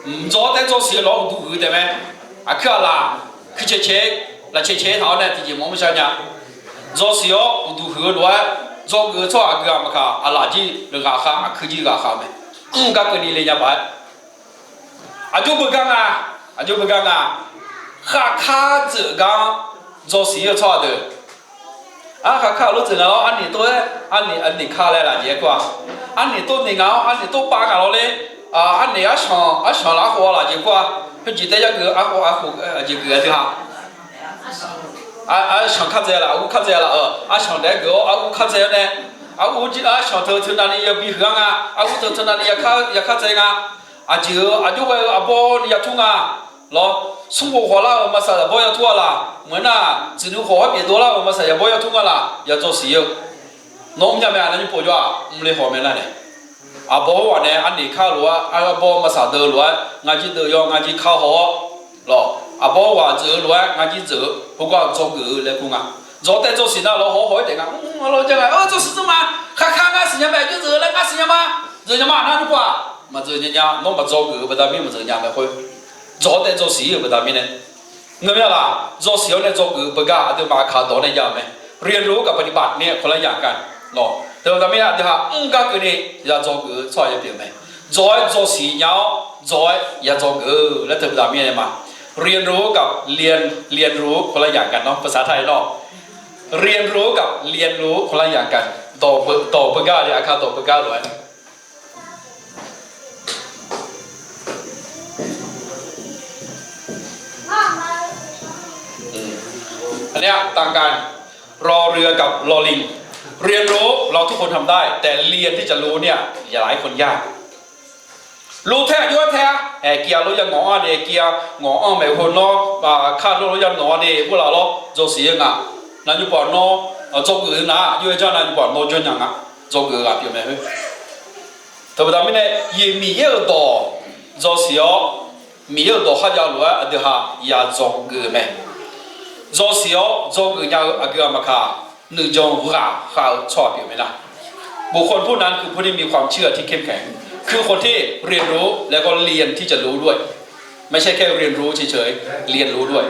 mqdzaw-awr taef dzawsiq-eu lawr uqduq huiq-eu taef mae. Aqkuir aqlaf kuir cae cae, lafcae cae taq-awr nae tiqjeq mawf-anr maqshar nya. Dzawsiq-awr uqduq huiq-eu lof-aer dzawgeuf-eu tsawrhaq aqgeu-aq maqkaq, aqlaf jir ghaqkhav, aqkuir jir ghaqkhav mae. Mr gar keuvni le nya paq-aer. Aqjox beugar nga, aqjox beugar nga. Khavkar dzeuq gar-anr dzawsiq ir-eu tsawrhaq deuq, ar khavkar lof dzeuq nga lawr, arniq tov-aer, arniq, arniq kar laer laf jeq-aer kur-a. Arniq tov ni nga-awr, arniq tov pav nga lawr ler. Arniq arshanq, arshanq laf arkhov-a laf jeq kur-a. Khoerjeq taef yargeuf arkhov, arkhov jeq geuf-a dui-a. Arshanq kardzae laf, arur kardzae laf-euq, arshanq daef-aer geuf-awr arur kardzae-awr nae, arur jir arshanq teu teu navni yabi huiq-ar nga, arur teu teu navni ya kardzae nga. Aqjeq-euq aqjox ghae-eu arbawr ni yatur nga lawr. Smrkhof khawqlar-euq maqsaq yaqbawr yatur-a laq? Maqngeur nar, tsuif nuikhof-anr pyeuf dovlar-euq maqsaq yaqbawr yatur nga laq? Ya dzawsiq ir-eu. Nawr mrnya mae, aqnav nymr pov jawr-aq, mr ler haw mae nar nae. Aqbawr-anr ghaq nae arniq kar-eu lof-aer, arbawr maqsaq deuv-eu lof-aer ngar jir deuv yawr, ngar jir kar haw-awr lawr. Aqbawr-anr ghaq dzeuq-eu lof-aer ngar jir dzeuq-eu, khoergar dzawgeuf-eu laer kur nga. Dzawq taef dzawsiq nar lawr haw haw-aer taef nga. Mr, lawr jar nga, dzawsiq dzeur ma. Khavkar ngar siqnya mae, aqjox dzeuq laer ngar siqnya ma. Dzeuq nya ma, aqnav nymr pov-aq? Maqdzeuq nya nya. Nawr maqdzawgeuf-eu baqda mirnae maqdzeuq nya mae khoer. Dzawq taef dzawsiq ir-euq baqda mirnae ngeur mya laq? Dzawsiq-awr nae dzawgeuf-eu beugar aqduimaf aqkaq dawq nae jav-euq mae. เรียนรู้กับปฏิบัติเนี่ยคนละอย่างกัน lawr. Teubaqda mirnae aqdui-aq mr gar keuvni ya dzawgeuf-eu tsawrhaq ya pyeuf mae. Dzawq-aer dzawsiq nya-awr, dzawq-aer ya dzawgeuf-eu laer teubaqda mirnae ma. เรียนรู้กับเรียน เรียนรู้คนละอย่างกันเนาะ ภาษาไทยเนาะ เรียนรู้กับเรียนรู้คนละอย่างกัน dawq beugar le, aqkaq dawq beugar lof-aer. Aqnav-aq ต่างกัน รอเรือกับรอลิง เรียนรู้ เราทุกคนทำได้ แต่เรียนที่จะรู้เนี่ย หลายคนยาก Luf tae aqjox-aer tae-a. Aeqkia lof ya ngawq-anr de, aeqkia ngawq-anr maeqhu nawr kar lof ya nawq-a de, khoerlaf lawr dzawsiq-eu nga. Nar nymr pov nawr dzawgeuf-eu nar, aqjox-aer jar nar nymr pov nawr jawr nya nga. Dzawgeuf-eu ghaq pyeuf mae khoer. Teubaqda mirnae, Yeqsur Miqyaer-euq dawq dzawsiq-awr, Miqyaer-euq dawq kharjav lof-aer aqdui ha ya dzawgeuf-eu mae. Dzawsiq-awr dzawgeuf nya-eu aqgeu-aq maqkaq, nuijan ghaq khav-eu tsawrhaq pyeuf mae nar. บุคคลผู้นั้นคือผู้ที่มีความเชื่อที่เข้มแข็ง คือคนที่เรียนรู้แล้วก็เรียนที่จะรู้ด้วย ไม่ใช่แค่เรียนรู้เฉยๆ เรียนรู้ด้วย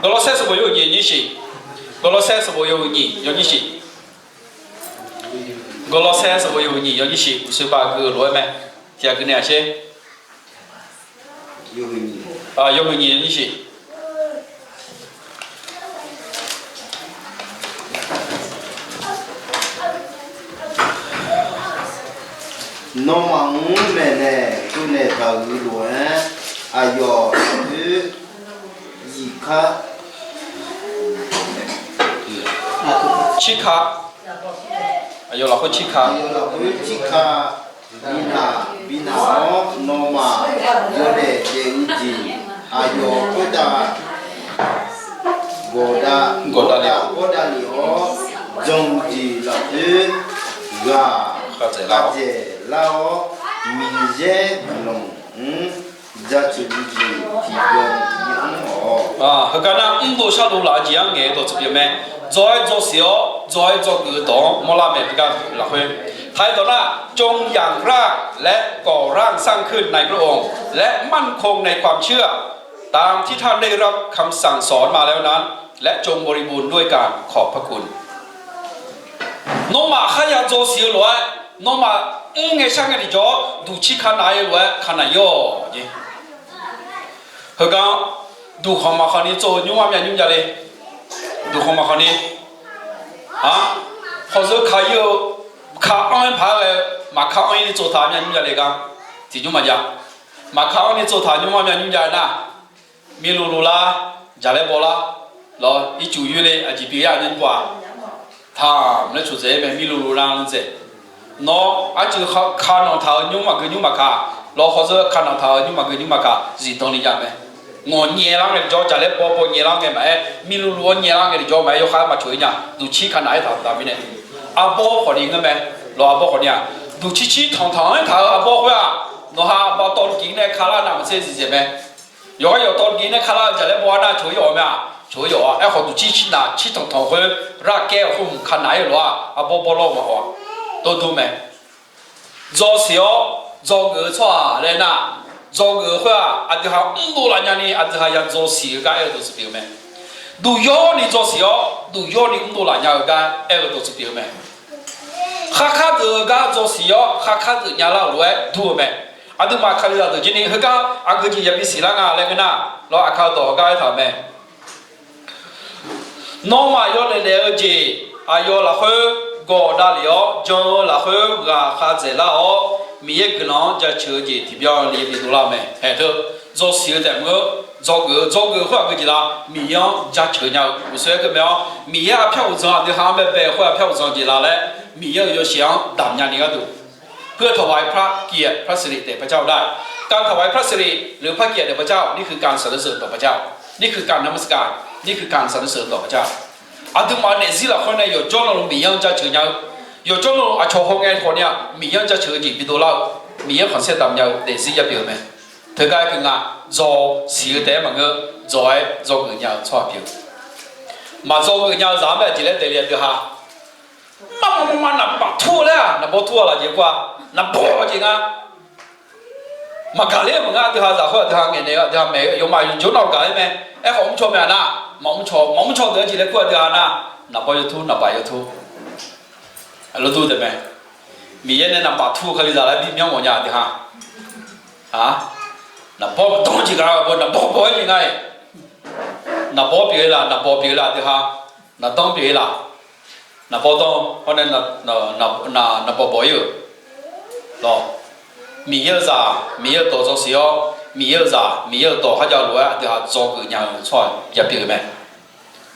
Gawrlawrsaer sanqbof yawhuiq nyiq yawnyir shiq. Gawrlawrsaer sanqbof yawhuiq nyiq yawnyir shiq. Gawrlawrsaer sanqbof yawhuiq nyiq yawnyir shiq. Uqshoe bav gui-eu lof-aer mae. Tiqghaq gui nae-aq sher. Yawhuiq nyiq yawnyir shiq. Nawmaf-anr maeqnaeq keuvnaeq taq-euq lof-aer, aqyawf lafkhoer zifkar, cirkar, aqyawf lafkhoer cirkar, aqyawf lafkhoer cirkar, binaq binaq-awr nawmaf yawdaef daef-eu jeq, aqyawf khoertav gawqdav, gawqdav lef-awr, bawrdav lef-awr, jan-eu jeq lafkhoer ghaq khav dzaeq lar-awr, Miqyaer guiqlanq-anr jaceuq-eu jeq tiqbyan mr-awq. Heugar nar mrdov shardov laf-eu jeq-anr ngaeq-eu dawq tsuif pyeuf mae. Dzaw-aer dzaw siq-awr dzaw-aer dzawgeuf-eu dawq-anr mawrlar mae. Heugar lafkhoer taq-aer dawq nar, จงอย่าพลาด และก่อร่างสร้างขึ้นในพระองค์ และมั่นคงในความเชื่อ ตามที่ท่านได้รับคำสั่งสอนมาแล้วนั้น และจงบริบูรณ์ด้วยการขอบพระคุณ Nawmaf kharya dzaw siq-eu lof-aer, nawmaf mr ngae shar ngae tiqjawr-awr duqcir kanaf-ir-eu lof-aer kanaf ir-awq jeq. Heugar duqkhanq maqkhanq ni tsov-eu nymrma myav nymr jav le. Duqkhanq maqkhanq ni, a, hawzeu kaq-ir-eu, kaq-anr-aer paq-aer ghae-eu, maqkaq-anr-ir ni tsov taq myav nymr jav le gar, tiqnymr maqjav. Maqkaq-anr ni tsov taq nymrma myav nymr jav-eu nar, mirluvluv lar, jaqlaer baw lar, lawr, ircuf yoerle aqjeq bi-aer aqnyir pov-aq, taq laer coqdzaeq-aer mae. Mirluvluv lar nui dzaeq. Nawr arcuiv kananq taq-euq nymr maqgeu nymr maqkaq, lawr hawzeu kananq taq-euq nymr maqgeu nymr maqkaq zifdan ni jav mae. Ngawq nyaelar ngae tiqjawr, jaqlaer baw baw nyaelar ngae maqaer, mirluvluv-anr nyaelar ngae tiqjawr maqaer, yawkhav maqcoq-ir nya. Duqcir kanaf-aer taq-euq taq mirnae, arbawr khawf ni ngeur mae. Lawr arbawr khawf ni-aq, duqcir cir tanqtanq-aer taq-euq arbawr khoer-aq, nawqha bawtawv luf gif nae kalar navmaqtser zifdzaeq mae. Yawqghaq yawqtawv luf gif nae kalar-eu jaqlaer baw-ar nar coq-ir yawf-eu mae-aq, coq-ir yawf-a. Aerkhawf duqcir cir naf cir tanqtanq khoer, rarkaer-eu khoer hmq kanaf-ir-eu lof-aq, arbawr bawrlawr-eu maqawf-a. Dawrdov mae. Dzaw siq-awr dzawgeuf-eu tsawrhaq laer nar, dzawgeuf-eu khoer-aq, aqdui ha mrdov laf nyani aqdui ha ya dzaw siq-eu gar aer-eu dawqtsuif pyeuf-eu mae. Duqyawr ni dzaw siq-awr duqyawr ni mrdov laf nya-eu gar aer-eu dawqtsuif pyeuf-eu mae. Kharkar geuf-eu gar dzaw siq-awr kharkar geuf nya lar-euq lof-aer dur-eu mae. Aqduimaf kalizaq deuq jir ni heugar aqgeu jeq yabi siqlar nga laer ngeur nar, lawr aqkar-eu dawq heugar aertaq-euq mae. Nawmaf yawdaef daef-eu jeq aqyawf lafkhoer gawq davlef-awr jan-eu lafkhoer ghaq khav dzaeqlar-awr, Miqyaer guiqlanq-anr jaceuq-eu jeq tiqbyan ni yabi dovlar-eu mae. Aer teu, dzaw siq-eu taef maqngeur, dzawgeuf-eu, dzawgeuf-eu khoer aqgeu jeq la, Miqyaer-anr jaceuq nya-eu uqshoe aer keuv mae-awr, Miqyaer-aq pyar uqdzan aqdui ha-anr baebae khoer-aq pyar uqdzan jeq la laer, Miqyaer-euq yawshaef-anr damq nyani gharduq, เพื่อถวายพระเกียรติพระสิริแด่พระเจ้าได้ การถวายพระสิริหรือพระเกียรติแด่พระเจ้า นี่คือการสรรเสริญต่อพระเจ้า นี่คือการนมัสการ นี่คือการสรรเสริญต่อพระเจ้า Aqduimaf-euq daefzir lafkhoer nae yawqjawr navluf Miqyaer-anr jaceuq nya-eu, yawqjawr navluf aqcawq haw ngae khawf ni-aq Miqyaer-anr jaceuq-eu jeq bi dovlar-eu, Miqyaer khanqsaer damq nya-eu daefzir yabif-eu mae. Teugar aer keuv nga, dzaw siq-eu taef-aer maqngeur, dzaw-aer dzawgeuf nya-eu tsawrhaq pyeuf-eu. Maqdzawgeuf nya-eu zaq-anr bae aqjeq laer daefle aqdui ha, maqmawr mawr ma naqbaq tur-eu laer-aq, naqbawr tur-a laf jeq kur-a, naqbawr jeq nga. Maqgaq ler-eu maqngeur, aqdui ha zaq khoer aqdui ha ngaeqnaeq-eu aqdui ha maeq-eu yawmaf yawqjawr nar-eu gaq-aer mae. Aerkhawf mrcaw mae-a nar, maqmrcaw, maqmrcaw deuq-aer jeq laer kur aqdui ha nar, naqbawr yawtur naqbaq yawtur. Aqlawr dur taef mae. Miqyaer nae naqbaq tur-eu kalizaq laer bimyanr mawf nya aqdui ha. Naqbawr maqdanr jeq nga, naqbawr baw-aer jeq nga-iq. Naqbawr pyeuf-ir laf, naqbawr pyeuf-ir laf aqdui ha. Naqdanr pyeuf-ir laf. Naqbawr danr hawr nae naqbawr baw-ir-euq lawr. Miqyaer-euq zaq, Miqyaer-euq dawq dzaw siq-awr, Miqyaer-euq zaq, Miqyaer-euq dawq kharjav lof-aer aqdui ha dzawgeuf nya-eu tsawrhaq ya pyeuf-eu mae.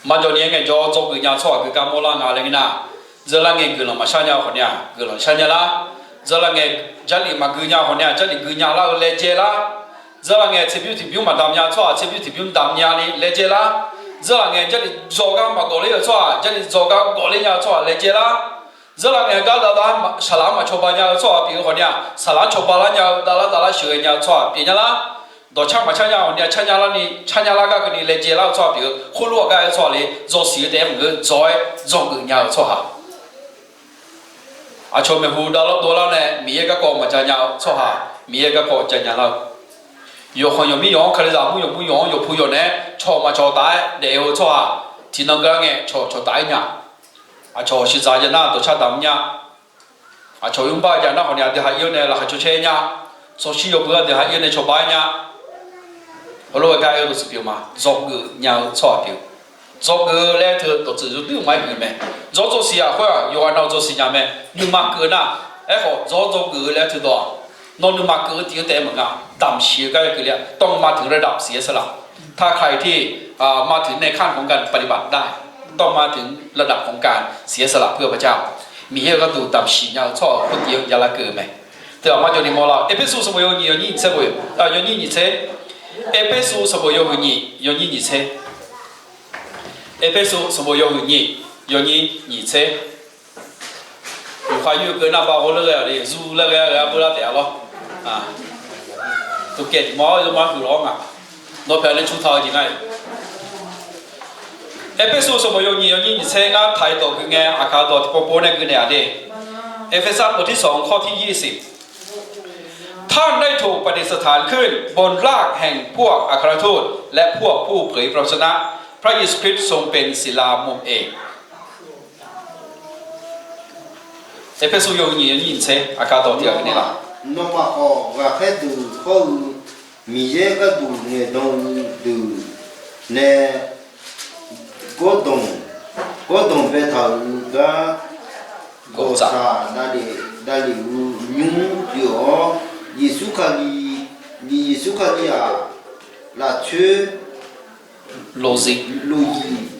Maqjawq ni-aer ngaejawr dzawgeuf nya-eu tsawrhaq geugar mawrlar nga laer ngeur nar, dzeurlar ngae guiqlanq maqshar nya-eu khawf ni-aq guiqlanq shar nya lar. Dzeurlar ngae jarlif maqgui nya-eu khawf ni-aq jarlif gui nya lar-eu laejae lar. Dzeurlar ngae tserbymr tiqbymr maqdamq nya-eu tsawrhaq tserbymr tiqbymr damq nyani laejae lar. Dzeurlar ngae jarlif dzawgar maqgawf ler-euq tsawrhaq jarlif dzawgar gawf ler nya-eu tsawrhaq laejae lar. Dzeurlar ngae gar davlar saqlaq-anr maqcawba nya-eu tsawrhaq pyeuf-eu khawf ni-aq, saqlaq-anr cawba lar nya-eu davlar davlar sheuqghae nya-eu tsawrhaq pyeuf nya lar. Dawqcar maqcar nya-eu khawf ni-aq, car nya larni car nya lar gar keuvni laejae lar-eu tsawrhaq pyeuf-eu khoerlof-aq gar-aer tsawrhaq le, dzaw siq-eu taef-aer maqngeur, dzaw-aer dzawgeuf nya-eu tsawrhaq. Aqcawq maeqhu davlar dovlar nae Miqyaer garkawv maqja nya-eu tsawrhaq Miqyaer garkawv ja nya lar-eu. Yawqkhanq yawqmir yawq-anr kalizaq mur yawq mur yawq-anr yawqpu yawq naeq-aer cawq maqcawq taf-aer daef-eu tsawrhaq tiqnan geur-ar ngae cawq cawq taf-aer nya. Aqcawq shiqdzaq ya nar dawqcar damq nya. Aqcawq yawmr bar ya nar khawf ni aqdui ha ir-awr nae laqkhaq caw caer nya. Tsawrshir yawbui aqdui ha ir-awr nae cawba-aer nya. Heulof-aer gar aer-eu dawqtsuif pyeuf ma, dzawgeuf nya-eu tsawrhaq pyeuf. Dzawgeuf-eu laer teu dawqtsuif yawduir ma-aer huiq mae. Dzawr dzawr siq-aq khoer-aq yawqghaq nav dzawr siq nya mae. Nuima keuv nar, aerkhawf dzawr dzawgeuf-eu laer teu dawq-aq, nawr nuima keuv-eu tiv-eu taef-aer maqnga, damq shiq-eu gar ya keuvle-a, ต้องมาถึงระดับเสียสละ ถ้าใครที่ มาถึงในขั้นของการปฏิบัติได้ ต้องมาถึงระดับของการเสียสละเพื่อพระเจ้า Miqyaer-euq gharduq damq shiq nya-eu tsawrhaq khoer tiv-anr jalar keuv-eu mae. Teu-aq marjawv ni mawrlar-eu Erpersu sanqbof yawhuiq nyiq yawnyir nyiq tser bof-eu, yawnyir nyiq tser. Erpersu sanqbof yawhuiq nyiq yawnyir nyiq tser. Erpersu sanqbof yawhuiq nyiq, yawnyir nyiq tser. Yufkhav yur-eu keuv nar bav ghawr laer ghae-a le, zur laer ghae-a ghae-a beular taef-a lawr. Tuvkaev tiq ma-awr yawma huiq lawr-awr nga. Nawr paeq-a nae cu taq-eu jeq nga-iq. Erpersu sanqbof yawhuiq nyiq, yawnyir nyiq tser ngar taq-iq dawq gui ngae, aqkaq dawq tiqpov pov nae gui naeq-a de. เอเฟซัสบทที่สอง ข้อที่ยี่สิบ ท่านได้ถูกประดิษฐานขึ้นบนรากแห่งพวกอัครทูตและผู้เผยพระวจนะ พระเยซูคริสต์ทรงเป็นศิลามุมเอก Erpersu yawhuiq nyiq, yawnyir nyiq tser, aqkaq dawq tiq ghaq gui naeq laf. Nawmaf khawf, ghaqkhaer deuq hawr-eu Miqyaer gharduq ngaeqdan-eu deuq nae gawrdanq, gawrdanq baetaq-euq gar gawqtsaq davlef-eu nymr pyeuf-awr, Yeqsur Kali, Yeqsur Kali-aq, lafcoer lozif, lozif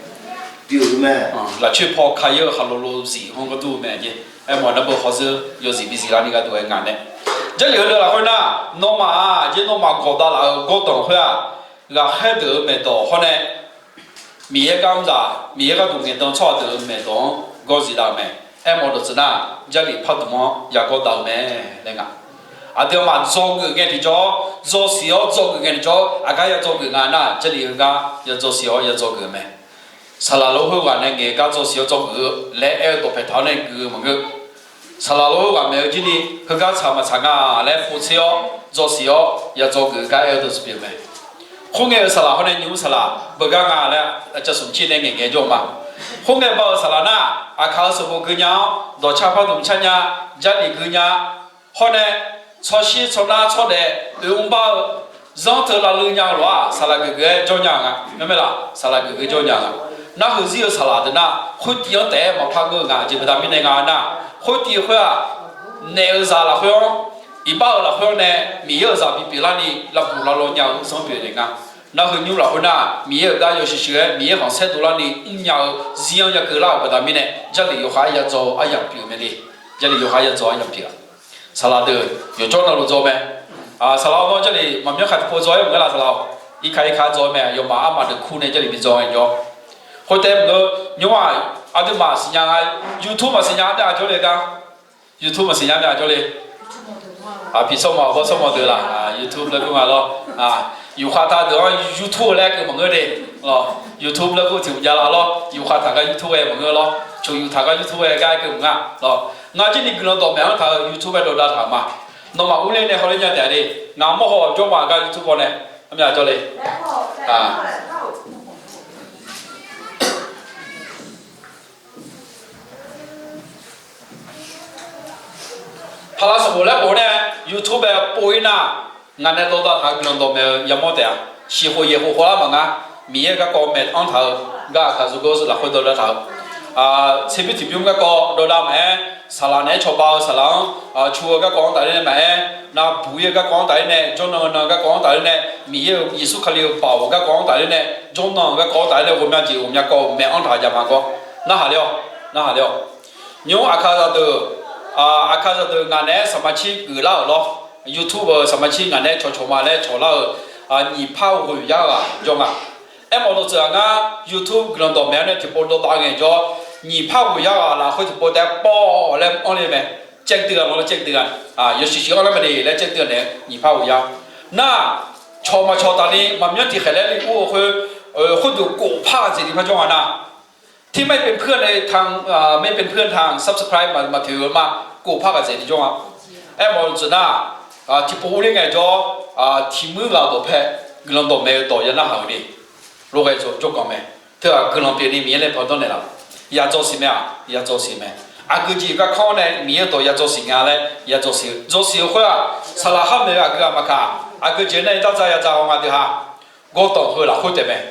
pyeuf-eu mae. Lafcoer paw ka-ir-eu khaqlo lozif hawr gharduq mae jeq. Aermawf nar beu hawzeur yawzif bizif larni gharduq-aer ngaq nae, Jarlif heudeuq lafkhoer nar, nawmaf-aq, jeq nawmaf gawqdav laf-euq gawrdanq khoer-aq, ghaqkhaer deuq-euq maeqdawq hawr nae Miqyaer gar mr zaq, Miqyaer gharduq ngaeqdan tsawrhaq deuq-euq maeqdawq-anr gawr zif dav-eu mae. Aermawf dawqtsuif nar, Jarlif pardmq-anr yagawr dav-eu mae laer nga. Aqdui-aq maqdzawgeuf ngae tiqjawr, dzawsiq-awr dzawgeuf ngae tiqjawr, aqgar yadzawgeuf nga nar, Jarlif heugar yadzawsiq-awr yadzawgeuf-eu mae. Saqlaq lof khoerghaq nae ngaeq-eu gar dzawsiq-awr dzawgeuf-eu laer aer-eu dawqpaeq taq-awr nae gui-eu maqngeur. Saqlaq lof khoerghaq maeq-eu jirni heugar tsaq maqtsaq nga laer povtser-awr dzawsiq-awr yadzawgeuf-eu gar aer-eu dawqtsuif pyeuf-eu mae. Khoerngae-euq saqlaq hawr nae nymq-mr saqlaq beugar nga laer aqcawq smq cir nae ngaeqngaeq jawr-eu ma. Khoerngae bav-euq saqlaq nar, aqkaq-euq sanqbof geu nya-awr, dawqcar pardmq car nya, Jarlif geu nya, hawr nae tsawrshir tsawrnar tsawrdaef oe mrbar-eu zanr teu lavluiv nya-eu lof-aq, saqlaq geuf geuf-aer jawr nya-eu nga. Ngar mae laf, saqlaq geuf geuf jawr nya-eu nga. Narhaq zir-eu saqlaq deuq nar, khoertiv-anr taef-aer maqpar ngeur-eu nga jeq baqda mirnae nga nar, khoertiv khoer-aq, naef-eu zaq lafkhoer-anr, iqbax-euq lafkhoer-anr nae Miqyaer-euq zaq bipyeuf larni lavbuq lavlaw nya-eu zanr pyeuf naeq nga. Narhaq nymr lafkhoer nar, Miqyaer-euq gar yawshuif shuif-aer Miqyaer khanqsaer dovlarni mrnya-eu zir-anr yakeuv lar-euq baqda mirnae, Jarlif yawqha-aer yadzawr-eu aryamq pyeuf-eu mae le. Jarlif yawqha-aer yadzawr-eu aryamq pyeuf-a. Saqlaq deuq yawqjawr navluf dzaw mae. Saqlaq-awr, nawr Jarlif maqmyanr khaq tiqpov dzaw-aer maqngeur laf saqlaq-awq. Irkaq irkaq dzaw-eu mae, yawfmaf armaf deuq kur nae Jarlif bi dzaw ngae jawr. Khoertav maqngeur, nymr-aq, aqduimaf siqnya nga, YouTube maqsiqnya myav jawr le gar. YouTube maqsiqnya myav jawr le. Aqpiq tsawrmawq aqbawr tsawrmawq deuq laf, YouTube laer kur nga lawr. Yufkhav taq deuq-anr YouTube laer keuv maqngeur de. YouTube laer kur tiq mq jav laf lawr. Yufkhav taq gar YouTube ghae maqngeur lawr. Coq yuf taq gar YouTube ghae gar keuv maqnga lawr. Ngar jir ni guiqlanq dawqmaeq-anr taq-euq YouTube-aer dawqdav taq-euq ma. Nawmaf urler nae hawler nya taef-a de. Ngaq mawr haw jawr ma gar YouTube haw nae myav jawr le. Paqlaq sanqbof laer bof nae YouTube-aer pov-ir nar, ngaq nae dawqdav taq-euq guiqlanq dawqmaeq-eu yamawr taef-a. Siqkhof yaeqkhof khawvlar maqnga. Miqyaer garkawv maeq-anr taq-eu gar aqkaq zaqgawr lafkhoer dawqdav taq-eu, tserbymr tiqbymr garkawv dawqdav maqaer, saqlaq naeq-aer cawba-eu saqlaq-anr cu-eu garkawv-anr tafler nae maqaer, navbuq-ir-eu garkawv-anr tafler nae, jawrnan nan-eu garkawv-anr tafler nae, Miqyaer-euq Yeqsur Kali-euq baoq-euq garkawv-anr tafler nae, jawrnan-euq garkawv-anr tafler nae, ghawqmya jeq ghawqmya kawv-euq maeq-anr taq jav ma gawr. Narhaq ler-awq, narhaq ler-awq. Nymr aqkaq zaqdeuq, aqkaq zaqdeuq ngaq naeq-aer saqmaqcir geuflar-euq lawr. YouTube-euq saqmaqcir ngaq naeq-aer cawqcawq ma laer cawqlar-euq nyiq par ghoeq yar ghaq jawr nga. Aermawf dawqtsuif-aq, ngar YouTube guiqlanq dawqmaeq-anr nae tiqpov dawqdav ngae jawr, nyiq par ghoeq yar ghaq lafkhoer tiqpov taef-aer pawv laer anr le mae. แจ้งเตือน laer แจ้งเตือน yawshuif shuif-anr lar mae de laer แจ้งเตือน naeq-aer nyiq par ghoeq yar. Nar, cawq maqcawq taqni maqmyanr tiqkhaeq laer le ur-eu khoer, khoerdeuq kof par ghaq dzaeq ni par jawr nga nar, ที่ไม่เป็นเพื่อนในทาง ไม่เป็นเพื่อนทาง subscribe มา มาถือมา kof par ghaq dzaeq ni jawr nga. Aermawf dawqtsuif nar, tiqpov urler ngae jawr, tiqmuir ghaq dawqpae guiqlanq dawqmaeq-eu dawq ya narhaq-euq ni, loghae jawrganq mae. Teughaq guiqlanq pyeufni Miqyaer nae pandanr naeqlaf. Yadzawr siq mae-aq, yadzawr siq mae. Aqgeujeq garkawv-anr nae Miqyaer-euq dawq yadzawr siq nga laer yadzawr siq-eu, dzawr siq-eu khoer-aq, saqlaq khar maeq-eu aqgeu ghaq maqkaq, aqgeujeq nae dardzaq yadzaq-awq nga deuq ha. Gawrdawq heu lafkhoer taef mae.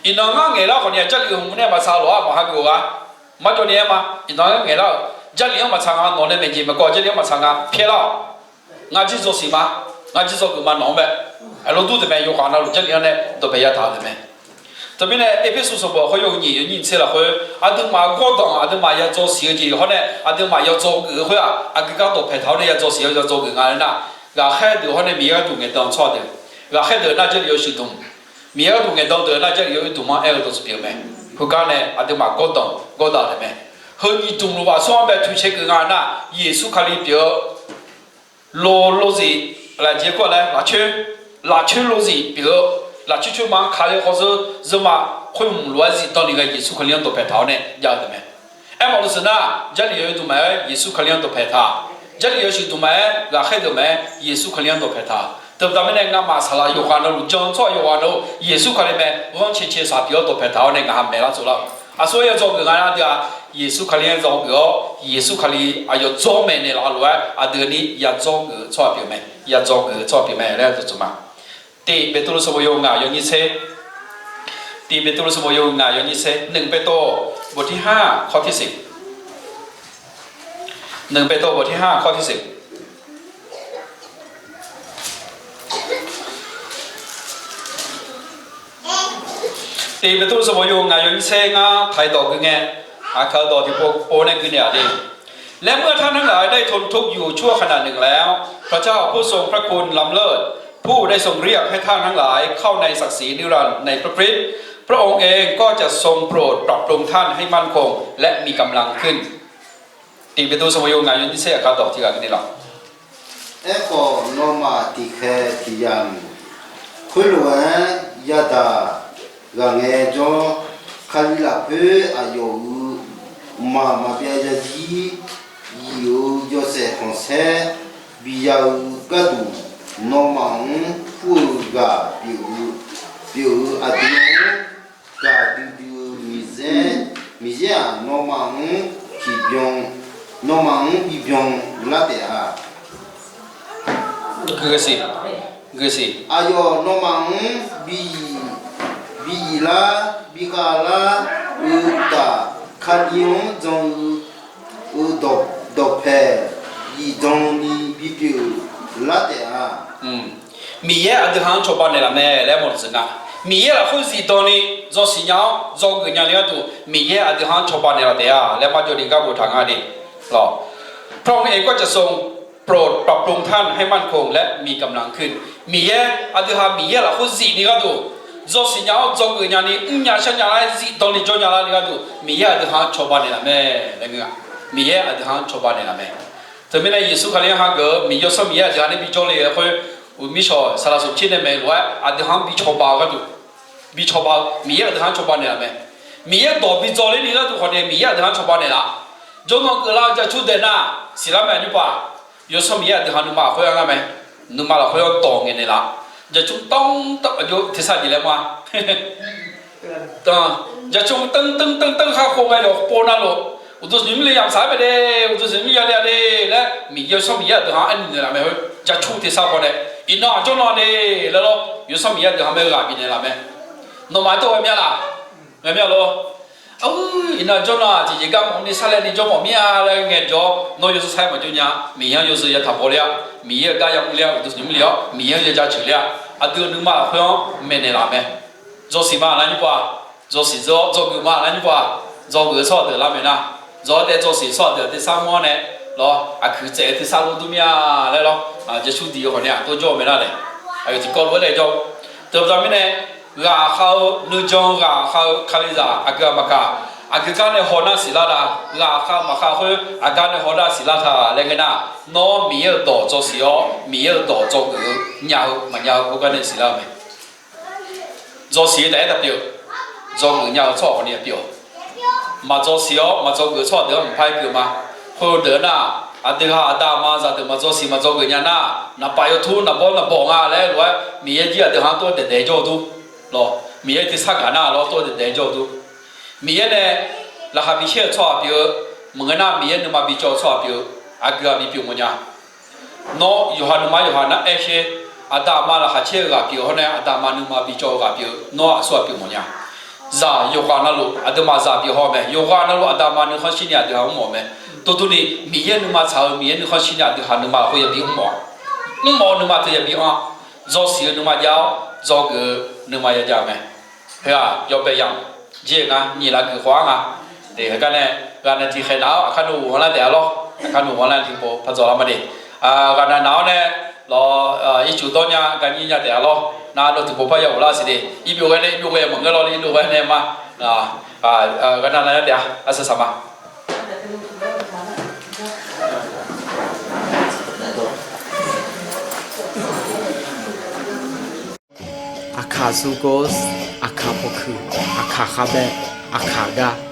Iqnan ngar ngaeqlar khawf ni-aq, Jarlif-euq hmq nae maqtsaq lof-aer maqhageuf-eu gha. Marjawv ni aer ma. Iqnan ngar ngaeqlar-euq Jarlif-anr maqtsaq nga, nawq nae maeqjeq maqkawv Jarlif-anr maqtsaq nga pyaelar-awq. Ngar jir dzawr siq ma. Ngar jir dzawgeuf ma nawq-anr mae. Aerlawr dur taef mae, yawqghaq navluf Jarlif-anr nae dawqpae yataq-euq taef mae. Teumirnae Erpersu sanqbof khoer yawhuiq nyiq yawnyir tser lafkhoer, aqduimaf gawrdawq aqduimaf yadzawr siq-eu jeq hawr nae aqduimaf yadzawgeuf-eu khoer-aq, aqgeu gar dawqpae taq-awr nae yadzawr siq-awr yadzawgeuf nga laer nar, ghaqkhaer deuq hawr nae Miqyaer gharduq ngaeqdan-eu tsawrhaq deuq, ghaqkhaer deuq nar Jarlif yawshuif dmq, Miqyaer gharduq ngaeqdan deuq nar Jarlif yawoer dmq-anr aer-eu dawqtsuif pyeuf-eu mae. Heugar nae aqduimaf gawrdanq gawrdav taef mae. Heu nyiq dmq luf ghaq smr-anr bae toeqcae geuf nga nar, Yeqsur Kali pyeuf-eu lo lozif, lafjeq kur-a laer lafcoer, lafcoer lozif pyeuf-eu, lafcoer coer ma-anr kale khawf zeu, zeu ma khoer mq lof-aer zifdan ni ghae Yeqsur Kali-anr dawqpaeq taq-awr nae jav-eu taef mae. Aermawf-eu deuq seuq nar, Jarlif yaw-eu dmq maqaer Yeqsur Kali-anr dawqpaeq taq. Jarlif yawshuif dmq maqaer, ghaqkhaer deuq maqaer, Yeqsur Kali-anr dawqpaeq taq. Teubaqda mirnae ngamaf saqlaq yawqghaq navluf jan-eu tsawrhaq yawqghaq navluf Yeqsur Kali mae ghanrcae cae shaqpyeuf-awr dawqpaeq taq-awr nae ngaq ha maeqlar tsovlar-eu. Aqsur-aer yadzawr geuf nga nar aqdui-aq, Yeqsur Kali-anr dzawr geuf-awr, Yeqsur Kali aqyawf dzawr maeqnaeq laf-eu lof-aer aqdui ni yadzawr geuf-eu tsawrhaq pyeuf mae, yadzawr geuf-eu tsawrhaq pyeuf mae laer dawqtsuif ma. Tiq Beqtuvluv sanqbof yawhuiq ngaq yawnyir tser. Tiq Beqtuvluv sanqbof yawhuiq ngaq yawnyir tser, nui Beqtuvluv bof tirhar khawf tirsiq. Nui Beqtuvluv bof tirhar khawf tirsiq. Tiq Beqtuvluv sanqbof yawhuiq ngaq yawnyir tser ngar taq-iq dawq gui ngae, aqkaq-eu dawq tiqpov pov nae gui naeq-aq de. และเมื่อท่านทั้งหลายได้ทนทุกข์อยู่ชั่วขณะหนึ่งแล้ว พระเจ้าผู้ทรงพระคุณล้ำเลิศ ผู้ได้ทรงเรียกให้ท่านทั้งหลายเข้าในศักดิ์ศรีนิรันดร์ในพระคริสต์ พระองค์เองก็จะทรงโปรดปรับปรุงท่านให้มั่นคงและมีกำลังขึ้น Tiq Beqtuvluv sanqbof yawhuiq ngaq yawnyir tser aqkaq dawq tiq ghaq gui naeq lawq. Aerkhawf, nawmaf tiqkhaeq tiqyamq khoerlof-aer yadaq ghaq ngaejawr, Kali lafkhoer aqyawf-euq mqmaq maqbyav zarzir yif-euq yawshaef khanqsaer biya-eu gharduq, nawmaf-anr kur-eu ghaq pyeuf-eu aqdui-anr gaqdui dui-eu Miqyaer, Miqyaer-aq, nawmaf-anr tiqbyan, nawmaf-anr bibyan lar taef-a. Aqyawf nawmaf-anr bi, bi yif lar, bi khav lar-eu taf, Kali-anr jan-eu, eu dawqpaeq zifdan ni bipyeuf lar taef-a. Miqyaer aqdui ha-anr cawba naeqlaf mae laer mawq-eu jeq nga. Miqyaer lafkhoer zifdan ni dzawsiq nya-awr dzawgeuf nya le gharduq, Miqyaer aqdui ha-anr cawba naeqlaf taef-a laer marjawv ni gar boftaq nga de. พระองค์เองก็จะทรงโปรดปรับปรุงท่านให้มั่นคงและมีกำลังขึ้น Miqyaer aqdui ha Miqyaer lafkhoer zif ni gharduq, dzawsiq nya-awr dzawgeuf nya ni mrnya sharnya laer zifdan ni jawr nya lar ni gharduq, Miqyaer aqdui ha-anr cawba naeqlaf mae laer ngeur-a. Miqyaer aqdui ha-anr cawba naeqlaf mae. Teumirnae Yeqsur Kali-anr hageuf-eu Miqyaer-euq Yawsanr Miqyaer aqdui ha nae bijawr le-eu khoer, uqmir shawq saqlaq smq tser nae maeq lof-aer aqdui ha-anr bi cawba-eu gharduq, bi cawba-eu Miqyaer aqdui ha-anr cawba naeqlaf mae. Miqyaer dawq bi dzawr ler ni gharduq khawf nae Miqyaer aqdui ha-anr cawba naeqlaf. Jawrnan keuvlar-eu jacur daeq nar siqlar mae nymrpov-aq, Yawsanr Miqyaer aqdui ha nuima lafkhoer-anr ngar mae. Nuima lafkhoer-anr dawq ngaeqnaeq laf. Jacur tanr tanr aqjox tersar jeq laer ma. Jacur tanr tanr tanr tanr khar khov ngae yawqpov navluf, uqduq zmqnymr le yamq saq-aer bae de, uqduq zmqnymr ya le-a de laer Miqyaer Yawsanr Miqyaer aqdui ha-anr aer noeq naeqlaf mae khoer jacur tersar paw nae, iqnan aqjawr nan de laer lawr, Yawsanr Miqyaer aqdui ha mae ghaq bifnaeq laf mae. Nawmaf tov ghae mya laq? Ghae mya lor. Aq, iqnan jawr nan-aq tiqjeq gar mawf ni sarlae ni jawr mawf mir-a laer ngae jawr, nawr yawzeu sar-aer maqjawr nya. Miqyaer-anr yawzeu ya taq baw ler-a. Miqyaer-euq gar yamr ler-a, uqduq zmqnymr le-awr Miqyaer-anr ya jaceuq ler-a. Aqdui-euq nuima lafkhoer-anr maeqnaeq laf mae. Dzawsiq ma lar nymrpov-aq, dzawsiq dzawr dzawgeuf ma lar nymrpov-aq, dzawgeuf-eu tsawrhaq deuq lar mae nar, dzawr-aer daef dzawsiq tsawrhaq deuq-aq tersar mr-awr nae lawr, aqkuiq tsaev-eu tersar lor dur mir-a laer lawr, jacur diq-eu khawf nae aq tov jawr-eu mae nar daef. Aqyawf tiqkawv lof-aer daef jawr. Teubaqda mirnae, ghaq khav-eu nuijan ghaq khav-eu Kalizaq aqgeu-aq maqkaq, aqgeu gar nae haw nar siqlar da. Ghaq khav-eu maqkhav khoer aqgar nae haw nar siqlar ta laer ngeur nar, nawr Miqyaer-euq dawq dzawsiq-awr Miqyaer-euq dawq dzawgeuf-eu nya-eu maqnya-eu khoergar nae siqlar-eu mae. Dzawsiq-eu taef-aer taq pyeuf-eu, dzawgeuf nya-eu tsawrhaq ni pyeuf-awq. Maqdzawsiq-awr maqdzawgeuf-eu tsawrhaq deuq-anr mqpar-aer pyeuf ma. Khoerdeuq nar, aqdui ha aqda aqma zaqdeuq maqdzawsiq maqdzawgeuf nya nar, naqpaf yawtur naqbawr naqbawq nga laer lof-aer Miqyaer jir aqdui ha-anr tov daeqdaeq jawr-eu dur. Lawr, Miqyaer tersar gaq nar lawr tov daeqdaeq jawr-eu dur. Miqyaer nae laqkhaq bi shaer-eu tsawrhaq pyeuf-eu, maqngeur nar Miqyaer nuima bi cawv-eu tsawrhaq pyeuf-eu, aqgeu-aq bipyeuf mawf nya. Nawr yawqha nuima yawqha nar aer sher, aqda aqma laqkhaq caer-eu ghaq pyeuf-eu hawr nae aqda aqma nuima bi cawv-eu ghaq pyeuf-eu, nawr aqsur ghaq pyeuf mawf nya. Zaq yawqghaq navluf aqduimaf zaq pyeuf haw mae, yawqghaq navluf aqda aqma nuikhanr shir ni aqdui ha mr mawf mae. Tov durni Miqyaer nuima tsaq-eu Miqyaer nuikhanr shir ni aqdui ha nuima lafkhoer yabi mr mawf-a. Mr mawf-eu nuima teu yabi anr-a. Dzawsiq-eu nuima jav-awr dzawgeuf-eu nuima yajav-eu mae. Heu-aq yawbae yamq jir-eu nga, nyiq laf geuf khawf-ar nga. Te heugar nae ghaq nae tiqkhaeq naq-awr aqkar nuq ghanqlar taef-a lawr. Aqkar nuq ghanqlar tiqpov par dzawq lar ma de. Ghaq naq naq-awr nae lawr, ircuf dawr nya gaqnyir nya taef-a lawr. Nar dov tiqpov par ya ghoflar siq de. Irbyov ghae nae irbyov ghae maqngeur lawr, irbyov ghae nae ma. A, a, gharnavnav yar taef-a, arsaq saq ma. Aqkaq sukov, aqkaq pawqkuiq, aqkaq khavbae, aqkaq gar.